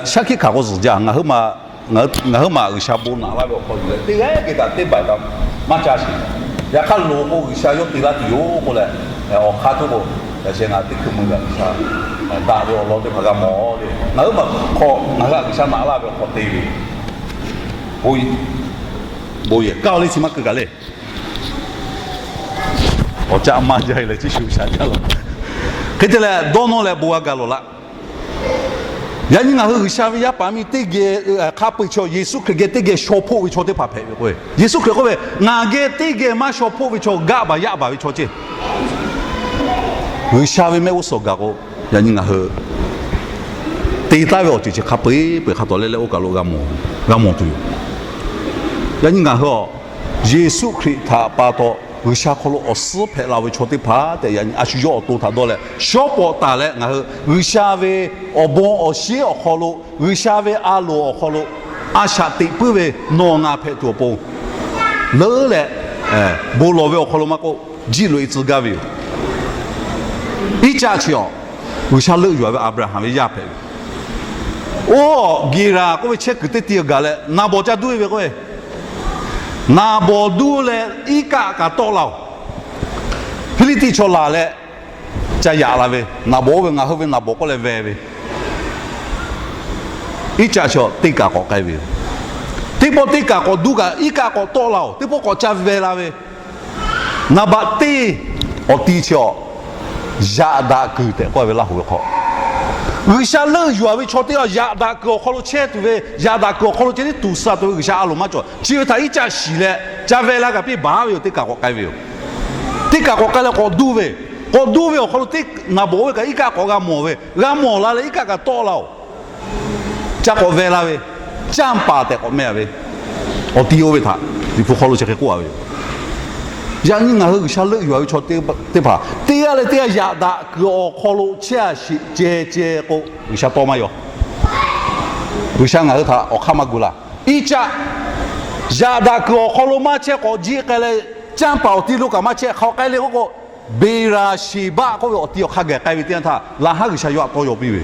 shaˉ hkiˆ hkanˍ k'o zuhˬ jaˇ. Ngaˬ hui maˬ G'uiˬsha bon naꞈ laˇ ve awˬ hk'aw yuˬ leh teˇ g'aˇ geh kaꞈ teˇ baiˬ kaꞈ maˇ caˇ sheˍ. Yaꞈ hk'aˇ loˍ k'o G'uiˬsha yawˇ te laˇ tuˬ yoˬ k'oˆ leh, awˬ hk'aˇ tuˉ k'o, yaꞈ sheh ngaˬ teˇ hkui mui gaˬ G'uiˬsha daꞈ ve awˬ lawn teˇ hpaˍ g'a mawˬ le. Ngaˬ hui maˬ hk'aw ngaˬ hui htaꞈ G'uiˬsha naꞈ laˇ ve awˬ hk'aw te ve, bon yehˬ kaˇ le chi maˇ keu kaꞈ le. Awˬ caˆ maˇ jaˇ leh Jiˇshu shaꞈ jaˇ law. Hk'e te leh dawˇ nawˇ leh bon g'a gaˬ lawˬ laˇ. Yaꞈ nyi ngaˬ hui G'uiˬsha ve yaˇ paˍ miˇ teˇ geh hk'a peu-eˬ chaw Yeˍsuˆ Hkriꞈ geh teˇ geh shaw hpoˆ ve chaw teˇ hpaˍ hpehꞈ ve k'o, Yeˍsuˆ Hkriꞈ k'oˆ ve, ngaˬ geh teˇ geh maˇ shaw hpoˆ ve chaw gaˆ baˬ yaˆ baˬ ve chaw ceˇ. G'uiˬsha ve mehˆ g'uˇ suhˍ gaˬ k'o, yaꞈ nyi ngaˬ hui te taˍ ve awˬ ceuˬ chi hk'a peu-eˬ peu-eˬ hk'a tawˍ leh leh oˇ kaˬ lo g'a mawˬ tuˬ yoˬ. Yaꞈ nyi ngaˬ hui a Yeˍsuˆ Hkriꞈ htaꞈ pa taw G'uiˬsha hk'aw lo awˬ suhˉ hpehꞈ la ve chaw teˇ hpaˍ tehꞈ yaꞈ nyi a shu yawˇ awˬ to htaꞈ dawˇ leh shawˉ pawˍ taˍ leh ngaˬ hui G'uiˬsha ve awˬ bon awˬ shinˉ awˬ hk'aw lo, G'uiˬsha ve a loˍ awˬ hk'aw lo a shaꞈ teꞈ puiˉ ve nawˬ ngaˬ hpehꞈ tuˬ awˬ pon leuˉ leh, bon lawˬ ve awˬ hk'aw lo maˇ k'oˆ, jiˆ loꞈ e tcuh gaˇ ve yoˬ. Iˉcaˆ chi awˬ, G'uiˬsha leuˆ yuˬ-a ve Aˍbraˍhanˍ ve yaˇ hpehꞈ ve. Oˇ Geˍraˍ k'oˆ ve chehˇ kuiˬ teˇ ti gaˬ leh Naˍbawˍ ca duˇ e ve k'o, Naˍbawˍ duˇ leh iˉ kaˆ kaꞈ tawˆ la-oˬ. Hpiˇliˇtiˆ chaw laˬ leh ca yaꞈ la ve, Naˍbawˍ oˇ ve ngaˬ hui ve Naˍbawˍ k'oˆ leh veh ve, Iˉcaˆ chi teˇ kaꞈ k'awꞈ k'ai ve yoˬ. Teˇ pawˆ teˇ kaꞈ k'awꞈ duˇ kaꞈ iˉ kaˆ k'awꞈ tawˆ la-oˬ. Teˇ pawˆ k'awꞈ ca veh la ve, naˍ baꞈ teˇ awˬ ti chi awˬ, yaꞈ daꞈ kuiˬ tehꞈ k'oˆ ve Laˇ huˍ ve hk'aw, G'uiˬsha leuˆ yuˬ-a ve chaw teˇ g'aˇ yaꞈ daꞈ kuiˬ awˬ hk'aw lo chehˇ tuˬ ve, yaꞈ daꞈ kuiˬ awˬ hk'aw lo ceh tiˉ tuˍ suh tuˬ ve G'uiˬsha a loˍ maˇ cawˬ. Chi ve htaꞈ Iˉcaˆ shiˍ leh ca veh la kaꞈ piˇ baˬ ve yoˬ. Teˇ kaꞈ k'awꞈ k'ai ve yoˬ. Teˇ kaꞈ k'awꞈ k'ai leh k'awꞈ duˇ ve, k'awꞈ duˇ ve awˬ hk'aw lo teˇ Naˍbawˍ oˇ ve kaꞈ iˉ kaˆ k'awꞈ g'a mawˬ ve, g'a mawˬ la leh iˉ kaˆ kaꞈ tawˆ la-oˬ. Ca k'awꞈ veh la ve, canˇ paˍ tehꞈ k'awꞈ meh-a ve, awˬ ti oˇ ve htaꞈ Liꞈ hpu hk'aw lo chi hk'e k'oˆ-a ve yoˬ. Yaꞈ nyi ngaˬ hui G'uiˬsha leuˆ yuˬ-a ve chaw teˇ hpaˍ teˇ g'aˇ leh teˇ g'aˇ yaꞈ daꞈ kuiˬ awˬ hk'aw lo chehˇ-a sheˍ ceh ceh k'o, G'uiˬsha tawˇ maˇ yaw. G'uiˬsha ngaˬ hui htaꞈ awˬ hk'aˇ maˇ gu laˇ. Iˉcaˆ, yaꞈ daꞈ kuiˬ awˬ hk'aw lo maˇ chehˇ k'awꞈ jiˆ k'ai leh, canˇ paˍ awˬ ti lo kaꞈ maˇ chehˇ hk'aˬ hk'e k'oˆ k'o, Beˍraˍsheˍbaˆ k'oˆ ve awˬ ti awˬ hk'a gaˬ k'ai ve teˇ yanˇ htaˇ, laꞈ haˉ G'uiˬsha yawˇ htaꞈ tawˇ yaw piˇ ve,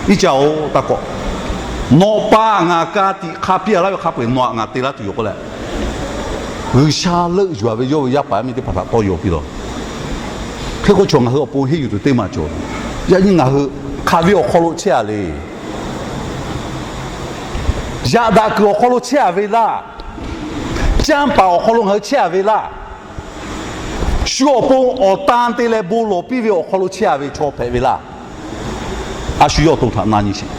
Iˉcaˆ-oˬ, taˇ kawˆ. Nawˬ pa ngaˬ ka tiꞈ hk'a piˇ-a laˇ ve hk'a peu-eˬ nawˬ htaꞈ ngaˬ te laˇ tuˬ yoˬ k'oˆ leh, G'uiˬsha leuˆ yuˬ-a ve yawˇ ve yaˇ paˍ yaˇ miˇ teˇ hpaˍ htaꞈ tawˇ yaw piˇ laˇ. Hk'e k'o chaw ngaˬ hui awˬ pon henˇ yuˬ tuˬ teˇ maˬ cawˬ. Yaꞈ nyi ngaˬ hui hk'aˬ ve awˬ hk'aw lo chehˇ-a le. Yaꞈ daꞈ kuiˬ awˬ hk'aw lo chehˇ-a ve laˇ. Canˇ paˍ awˬ hk'aw lo ngaˬ hui chehˇ-a ve laˇ. Shu awˬ pon awˬ tan te leh bon lawˬ piˇ ve awˬ hk'aw lo chehˇ-a ve chaw hpehꞈ ve laˇ. A shu yawˇ awˬ to htaꞈ na nyi sheˍ.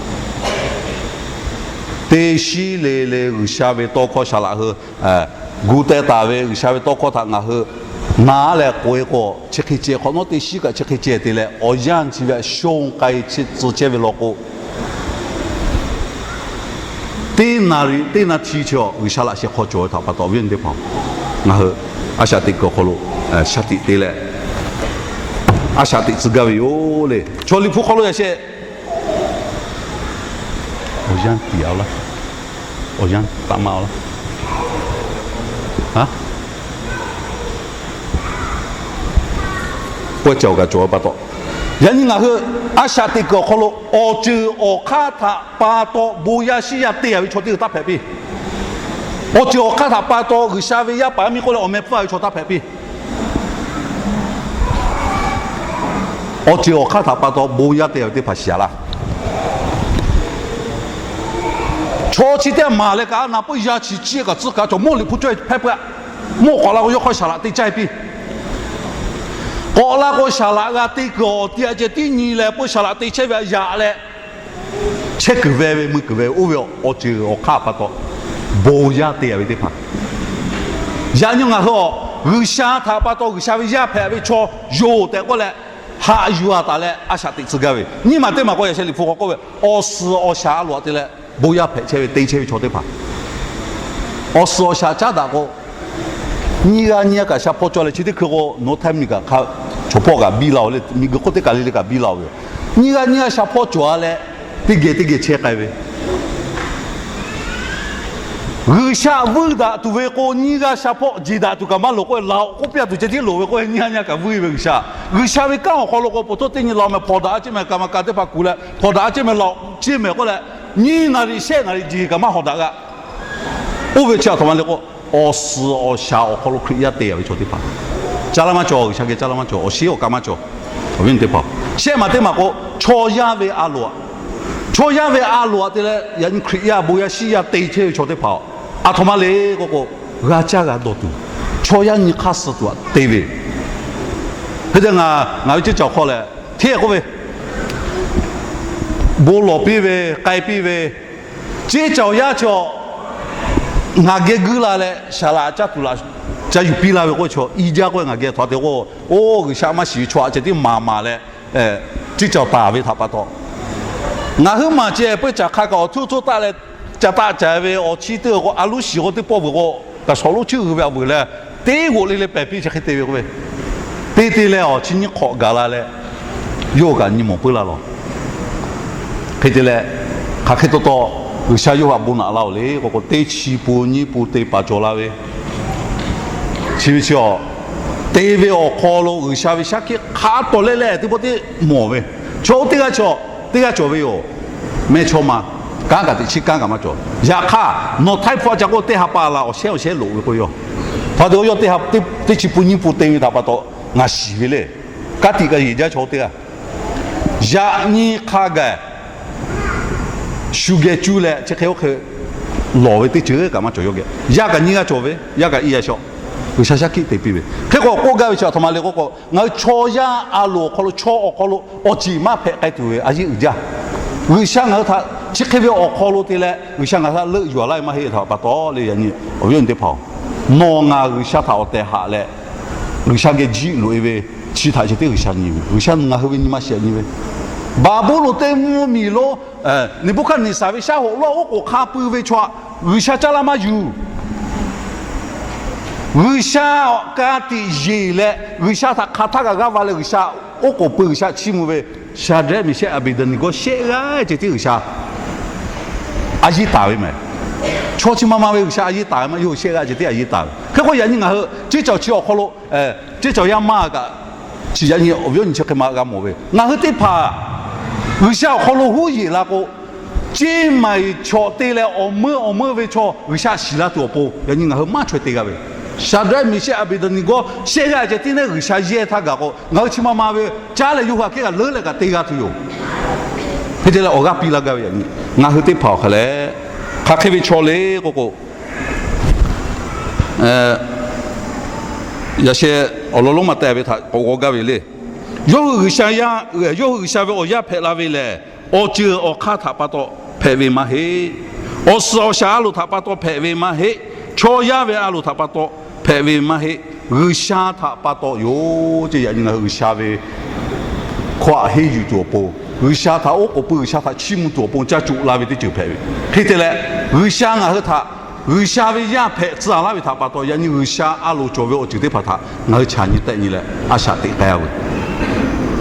Teˇ shiˉ le le G'uiˬsha ve tawˇ hkawˇ shaˍ laꞈ hui gu teh taˍ ve G'uiˬsha ve tawˇ hkawˇ htaꞈ ngaˬ hui na leh k'oꞈ-e k'o, chi hk'e ceh hk'awꞈ nawˉ teˇ shiˉ kaꞈ chi hk'e ceh te leh awˬ yanˇ chi ve a shonˇ k'ai chi tcuh chehˇ ve law k'o, teˇ naˍriˍ teˇ naˍ hti chi awˬ G'uiˬsha laꞈ sheh hk'aw cawˬ ve htaꞈ pa taw, awˬ viˉ awˬ nyi teˇ hpaˍ, ngaˬ hui a shaꞈ teꞈ kuiˬ awˬ hk'aw lo shaˍ tiꞈ te leh, a shaꞈ teꞈ tcuh gaˇ ve yoˬ le. Chaw Liꞈ hpu hk'aw lo yaꞈ sheh, awˬ yanˇ tiˍ-a laˇ, awˬ yanˇ taꞈ ma-a laˇ, a, pawehˇ ca awˬ kaꞈ cawˬ ve pa taw, yaꞈ nyi ngaˬ hui a shaꞈ teꞈ kuiˬ awˬ hk'aw lo awˬ ceuˬ awˬ hk'aˇ htaꞈ pa taw bon yaˇ shiˉ yaˇ te-a ve chaw teˇ g'aˇ taˇ hpehꞈ piˇ. Awˬ ceuˬ awˬ hk'aˇ htaꞈ pa taw G'uiˬsha ve yaˇ paˍ yaˇ miˇ k'oˆ leh awˬ meh pfuhˇ-a ve chaw taˇ hpehꞈ piˇ. Awˬ ceuˬ awˬ hk'aˇ htaꞈ pa taw bon yaˇ te-a ve teˇ hpaˍ shiˍ-a laˇ. Chaw chi teˇ maˬ leh kaꞈ a na pawˆ yaˇ chi ciˇ kaꞈ tcuhˉ kaꞈ cawˬ mawˇ Liꞈ hpu cawehˇ hpehˇ peuˬ-a. Mawˇ k'awꞈ la k'o yawˇ hk'aw shaˍ laꞈ te caˇ piˇ. K'awꞈ la k'o shaˍ laꞈ g'a te kuiˬ awˬ ti a ceh tiˉ nyi leh pawˆ shaˍ laꞈ te chehˇ ve a yaꞈ leh, chehˇ kuiˬ ve ve mui kuiˬ ve oˇ ve awˬ ceuˬ awˬ hk'aˇ pa taw, bon yaˇ te-a ve teˇ hpaˍ. Yaꞈ nyi ngaˬ hui awˬ G'uiˬsha htaꞈ pa taw G'uiˬsha ve yaˇ hpehꞈ ve chaw yoˬ tehꞈ k'oˆ leh, haꞈ yuˬ-a taˍ leh a shaꞈ teꞈ tcuh gaˇ ve. Nyiˇ maˬ teˇ maˬ k'o yaꞈ sheh Liꞈ hpu k'awꞈ k'oˆ ve, awˬ suhˍ awˬ shaˍ a loˍ-a te leh bon yaˇ hpehꞈ chehˇ ve te chehˇ ve chaw teˇ hpaˍ, awˬ suhˍ awˬ shaˍ caˉ daꞈ k'o, nyiˇ g'aˇ nyiˇ g'aˇ kaꞈ sha hpawˇ cawˬ leh chi teˇ hkui k'o nawˬ hui htaiˇ miˬ kaꞈ hk'a, chaw hpawˇ kaꞈ biˇ la-oˬ le, miˬguiˬ hk'oˆ teˇ kaˬ le le kaꞈ biˇ la-oˬ ve yoˬ. Nyiˇ g'aˇ nyiˇ g'aˇ sha hpawˇ cawˬ-a leh, teˇ geh teˇ geh chehˇ k'ai ve G'uiˬsha vuiˇ daꞈ tuˬ ve k'o, nyiˇ g'aˇ sha hpawˆ jeˬ daꞈ tuˬ kaꞈ maˇ loˍ k'oˆ ve, laꞈ-oꞈ k'oˆ piˇ-a tuˬ ceh tiˉ loˍ ve k'oˆ ve, nyiˇ g'aˇ nyiˇ g'aˇ kaꞈ vuiˇ ve G'uiˬsha. G'uiˬsha ve kanˉ awˬ hk'aw lo k'o, po htoˇ teˇ nyi la meh hpawnˬ daꞈ a ceˇ meh, kaˍ maˍ kaˍ teˇ hpaˍ kuˬ leh hpawnˬ daꞈ a ceˇ meh, laꞈ-oꞈ ceˇ meh k'oˆ leh, nyiˇ naˍriˍ shehˆ naˍriˍ jeˬ kaꞈ maˇ hawˍ daꞈ g'a. Oˇ ve chi a htoꞈ ma le k'o, awˬ suhˍ awˬ shaˍ awˬ hk'aw lo Hkriꞈ yaˇ te-a ve chaw teˇ hpaˍ, caˇ laˇ maˇ cawˬ. G'uiˬsha geh caˇ laˇ maˇ cawˬ. Awˬ shiˉ awˬ ka maˇ cawˬ. Awˬ viˉ teˇ hpaˍ, shehˆ maˬ teˇ maˬ k'o, chaw yaˇ ve a loˍ-a, chaw yaˇ ve a loˍ-a te leh yaꞈ nyi Hkriꞈ yaˇ bon yaˇ shiˉ yaˇ te chehˇ ve chaw teˇ hpaˍ, a htoꞈ ma le k'oˆ k'o, g'a caˇ g'a dawˬ tuˬ, chaw yaˇ nyi hk'aˇ suh tuˬ-a te ve. Hk'e te ngaˬ, ngaˬ ve ceˇ caˬ awˬ hk'aw leh hteˇ k'oˆ ve, bon lawˬ piˇ ve, k'ai piˇ ve, ceˇ caˬ awˬ yaˇ chaw ngaˬ geh guiˇ la leh, shaˍ laꞈ caˇ tuˬ laꞈ ca yuˬ piˇ laˇ ve k'oˆ ve chaw, i jaˇ k'oˆ ve ngaˬ geh htaꞈ te k'o, oˇ G'uiˬsha maˇ shiˍ ve chaw a ceh tiˉ maˍ maˍ leh, ceˇ caˬ taˍ ve htaꞈ pa taw, ngaˬ huiˉ maˬ ceh peuˇ caˬ hk'a kaꞈ awˬ htuˇ tcuhˇ taˆ leh, ca taˆ ca ve awˬ chi teˇ g'aˇ k'o, a luˉ shiˍ k'o teˇ pawˆ vuiˬ k'o, kaꞈ shawˍ lonˉ chiˇ g'uiˬ ve a vuiˬ leh, teˇ g'oꞈ le le pehˬ piˇ chi hk'e te ve k'oˆ ve, te te leh awˬ chi nyiˇ hk'awꞈ gaˬ la leh, yawˇ kaꞈ nyi mawˬ puiˉ laˇ lawˬ. Hk'e te leh, hk'aˬ hk'e taw taw G'uiˬsha yawˇ htaꞈ bon naꞈ laˇ-oˬ le k'oˆ k'o, teˇ chi pun nyiˇ pun te paˍ cawˬ la ve, Chi ve chi a, te ve awˬ hk'aw lo G'uiˬsha ve shaˉ hkiˆ hk'a tawˍ leh leh teˇ pawˆ teˇ mawˬ ve, chaw oˇ teˇ g'aˇ chi a, teˇ g'aˇ cawˬ ve yoˬ. Mehˇchawˇma kanˉ kaꞈ teꞈ chiˉ kanˉ kaꞈ maˇ cawˬ. Yaꞈ hk'aˇ, nawˬ htaiˇ hpu a ca k'o teˇ ha pa la awˬ shehˉ awˬ shehˉ loꞈ ve k'o, yawˇ hpaˍ te k'o yawˇ teˇ ha teˇ chi pun nyiˇ pun te ve htaꞈ pa taw ngaˬ shiˍ ve le. Kanˉ tiꞈ kaꞈ yeˬ jaˇ chaw oˇ teˇ g'aˇ. Yaꞈ nyi hk'a gaˬ shu geh cuˇ leh chi hk'e oˇ hk'e lawˬ ve teˇ ceuˬ kaꞈ maˇ cawˬ yawˇ geh. Yaˇ kaꞈ nyiˇ g'aˇ cawˬ ve, yaˇ kaꞈ iˉ yaˇ shaw. G'uiˬsha shaˉ hkiˆ te piˇ ve hk'e k'o, k'oˆ gaˇ ve chi a htoꞈ ma le k'oˆ k'o, ngaˬ hui chaw yaˇ a loˍ awˬ hk'aw lo, chaw awˬ hk'aw lo awˬ ceˬ maˇ hpehꞈ k'ai tuˬ ve a yeˇ uiˍ jaˇ. G'uiˬsha ngaˬ hui htaꞈ chi hk'e ve awˬ hk'aw lo te leh G'uiˬsha ngaˬ hui htaꞈ leuˆ yuˬ laˇ ve maˇ heˆ htaꞈ pa taw le. Yaꞈ nyi awˬ viˉ awˬ nyi teˇ hpaˍ-oˬ, nawˬ ngaˬ G'uiˬsha htaꞈ awˬ tehˬ haꞈ leh G'uiˬsha geh jiˆ loꞈ e ve chi htaꞈ ceh tiˉ G'uiˬsha nyi ve, G'uiˬsha ngaˬ hui ve nyi ma shiˍ nyi ve. Baˍbuˍlonˍ teˇ mvuhˇ miˬ lo Neˍbuˆhkaˍneˍsaˍ ve shaˉ hoꞈ lawˇ oˉ k'oˍ hk'a pui ve chaw htaꞈ G'uiˬsha caˇ laˇ maˇ yuˬ. G'uiˬsha ka tiꞈ yeˬ leh G'uiˬsha htaꞈ hk'aˬ htaˇ kaꞈ g'aˇ va leh G'uiˬsha oˉ k'oˍ pui G'uiˬsha chiˇ mvuh ve, Shaˍdraˆ, Meˍshehˆ, Aˍbeˍdaˍneˍgawˇ shehˆ g'aˇ ceh tiˉ G'uiˬsha a yeˇ taˍ ve mehˍ. Chaw chi ma ma ve G'uiˬsha a yeˇ taˍ ve maˇ yawˇ hui shehˆ g'aˇ ceh tiˉ a yeˇ taˍ ve hk'e k'o, yaꞈ nyi ngaˬ hui ceˇ cawˬ chi awˬ hk'aw lo ceˇ cawˬ yaˇ maˇ kaꞈ, chi yaꞈ nyi awˬ viˉ awˬ nyi chi hk'e ma g'a mawˬ ve, ngaˬ hui teˇ hpaˍ G'uiˬsha awˬ hk'aw lo huˉ yeˬ la k'o, ceˇ maˬ chaw te leh awˬ meuˇ awˬ meuˇ ve chaw G'uiˬsha shiˍ la tuˬ awˬ pon yaꞈ nyi ngaˬ hui maˇ chaweh te g'a ve. Shaˍdraˆ, Meˍshehˆ, Aˍbeˍdaˍneˍgawˇ shehˆ g'aˇ ceh tiˉ neˉ G'uiˬsha yehˇ htaˇ gaˬ k'o, ngaˬ hui chi ma ma ve caˉ leh yawˇ hui aꞈ kehˉ kaꞈ leuˉ leh kaꞈ te g'a tuˬ yoˬ. Hk'e te leh awˬ g'aˇ piˇ laˇ gaˇ ve yaꞈ nyi ngaˬ hui teˇ hpaˍ awˬ hk'a leh, hk'aˬ hk'e ve chaw le k'oˆ k'o, yaꞈ sheh awˬ lawn lonˉ ma teh ve htaꞈ k'awꞈ g'aw gaˇ ve le. Yawˇ hui G'uiˬsha yaˇ, yawˇ hui G'uiˬsha ve awˬ yaˇ hpehꞈ la ve lehˬ, awˬ ceuˬ awˬ hk'aˇ htaꞈ pa taw hpehꞈ ve maˇ heˆ. Awˬ suhˍ awˬ shaˍ a loˍ htaꞈ pa taw hpehꞈ ve maˇ heˆ. Chaw yaˇ ve a loˍ htaꞈ pa taw hpehꞈ ve maˇ heˆ. G'uiˬsha htaꞈ pa taw yoˬ ceˇ. Yaꞈ nyi ngaˬ hui G'uiˬsha ve hkawˇ aꞈ henˇ yuˬ tuˬ awˬ pon, G'uiˬsha htaꞈ oˉ k'oˍ pui G'uiˬsha htaꞈ chiˇ mvuh tuˬ awˬ pon caˇ coꞈ la ve teˇ ceuˬ hpehꞈ ve. Hk'e te leh, G'uiˬsha ngaˬ hui htaꞈ G'uiˬsha ve yaˇ hpehꞈ tcuh laˇ ve htaꞈ pa taw yaꞈ nyi G'uiˬsha a loˍ cawˬ ve awˬ ceuˬ teˇ hpaˍ htaꞈ ngaˬ hui chaꞈ nyi tehˆ nyi leh a shaꞈ teꞈ k'ai ve.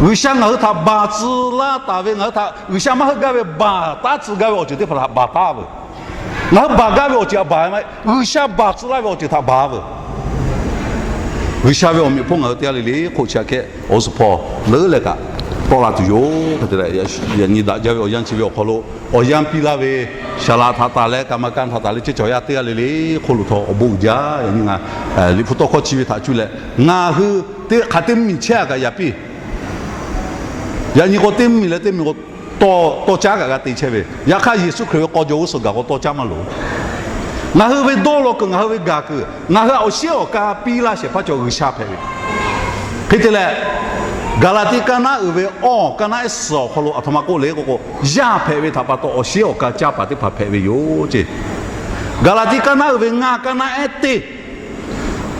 G'uiˬsha ngaˬ hui htaꞈ baˬ tcuh laˇ taˍ ve, ngaˬ hui htaꞈ G'uiˬsha maˇ heuˆ gaˇ ve baˬ taˉ tcuh gaˇ ve awˬ ceuˬ teˇ hpaˍ htaꞈ baˬ taˉ veuˬ. Ngaˬ hui baˬ gaˇ ve awˬ ceuˬ htaꞈ baˬ ve maˇ heˆ, G'uiˬsha baˬ tcuh laˇ ve awˬ ceuˬ htaꞈ baˬ veuˬ. G'uiˬsha ve awˬ meꞈ hponˇ ngaˬ hui teˇ g'aˇ le le hk'oˆ chi aꞈ kehˉ awˬ suhˍ hpawˇ leuˉ leh kaꞈ tawˆ la tuˬ yoˬ. Hk'e te leh, yaꞈ nyi daꞈ jaˇ ve awˬ yanˇ chi ve awˬ hk'aw lo awˬ yanˇ piˇ laˇ ve, saˍ laꞈ htaꞈ taˍ leh, kaˍ maˍ kaˇ htaꞈ taˍ leh, ceˇ cawˬ yaˇ teˇ g'aˇ le le hk'oˆ lo htawˇ awˬ bon uiˍ jaˇ. Yaꞈ nyi ngaˬ Liꞈ hpu tawˇ hkawˇ chi ve htaꞈ cuˇ leh ngaˬ hui teˇ hk'aˬ teˇ miˬ chehˇ a kaꞈ yaꞈ piˇ Yaꞈ nyi k'o, teˇ miˬ leh teˇ miˬ k'o, tawˇ caˉ kaꞈ g'a te chehˇ ve. Yaꞈ hk'aˇ, Yeˍsuˆ Hkriꞈ ve k'aw jaw g'uˇ suhˍ gaˬ k'o, tawˇ caˉ maˇ loˍ. Ngaˬ hui ve dawˇ law kuiˬ, ngaˬ hui ve gaˬ kuiˬ, ngaˬ hui awˬ shiˉ awˬ ka piˇ laˇ shehˍ hpaˇ cawˬ G'uiˬsha hpehꞈ ve. Hk'e te leh, Gaˍlaˍtiˆ kaˇ naˉ uiˍ ve awˇ kaˇ naˉ ehˉ suhˍ awˬ hk'aw lo aˬ htoꞈ ma k'oˆ le k'oˆ k'o, yaˇ hpehꞈ ve htaꞈ pa taw awˬ shiˉ awˬ ka caˇ paˍ teˇ hpaˍ hpehꞈ ve yoˬ ceˇ. Gaˍlaˍtiˆ kaˇ naˉ uiˍ ve ngaˇ kaˇ naˉ ehˉ teˇ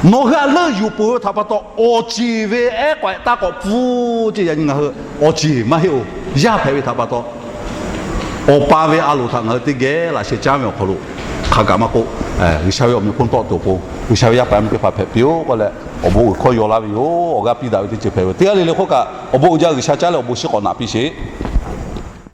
nawˬ hui aꞈ leuˆ yuˬ peuˬ ve htaꞈ pa taw, awˬ ceˬ ve ehˉ k'awꞈ ehˉ taˇ k'awꞈ pfuhˇ ceˇ. Yaꞈ nyi ngaˬ hui awˬ ceˬ maˇ heˆ-oˬ. Yaˇ hpehꞈ ve htaꞈ pa taw, Awˬ pa ve a loˍ htaꞈ ngaˬ hui teˇ geh laꞈ sheh caˉ ve awˬ hk'aw lo, hk'aˬ kaꞈ maˇ k'oˆ, G'uiˬsha ve awˬ meꞈ hponˇ tawˆ tuˬ awˬ pon, G'uiˬsha ve yaˇ paˍ yaˇ miˇ teˇ hpaˍ hpehꞈ piˇ-oˆ k'oˆ leh, awˬ bon uiˍ hkawˇ yaw laˇ ve yoˬ. Awˬ g'aˇ piˇ daꞈ ve teˇ ceuˬ hpehꞈ ve teˇ g'aˇ le le hk'oˆ kaꞈ, awˬ bon uiˍ jaˇ G'uiˬsha caˉ leh awˬ bon shiˉ k'awꞈ naꞈ piˇ sheˍ.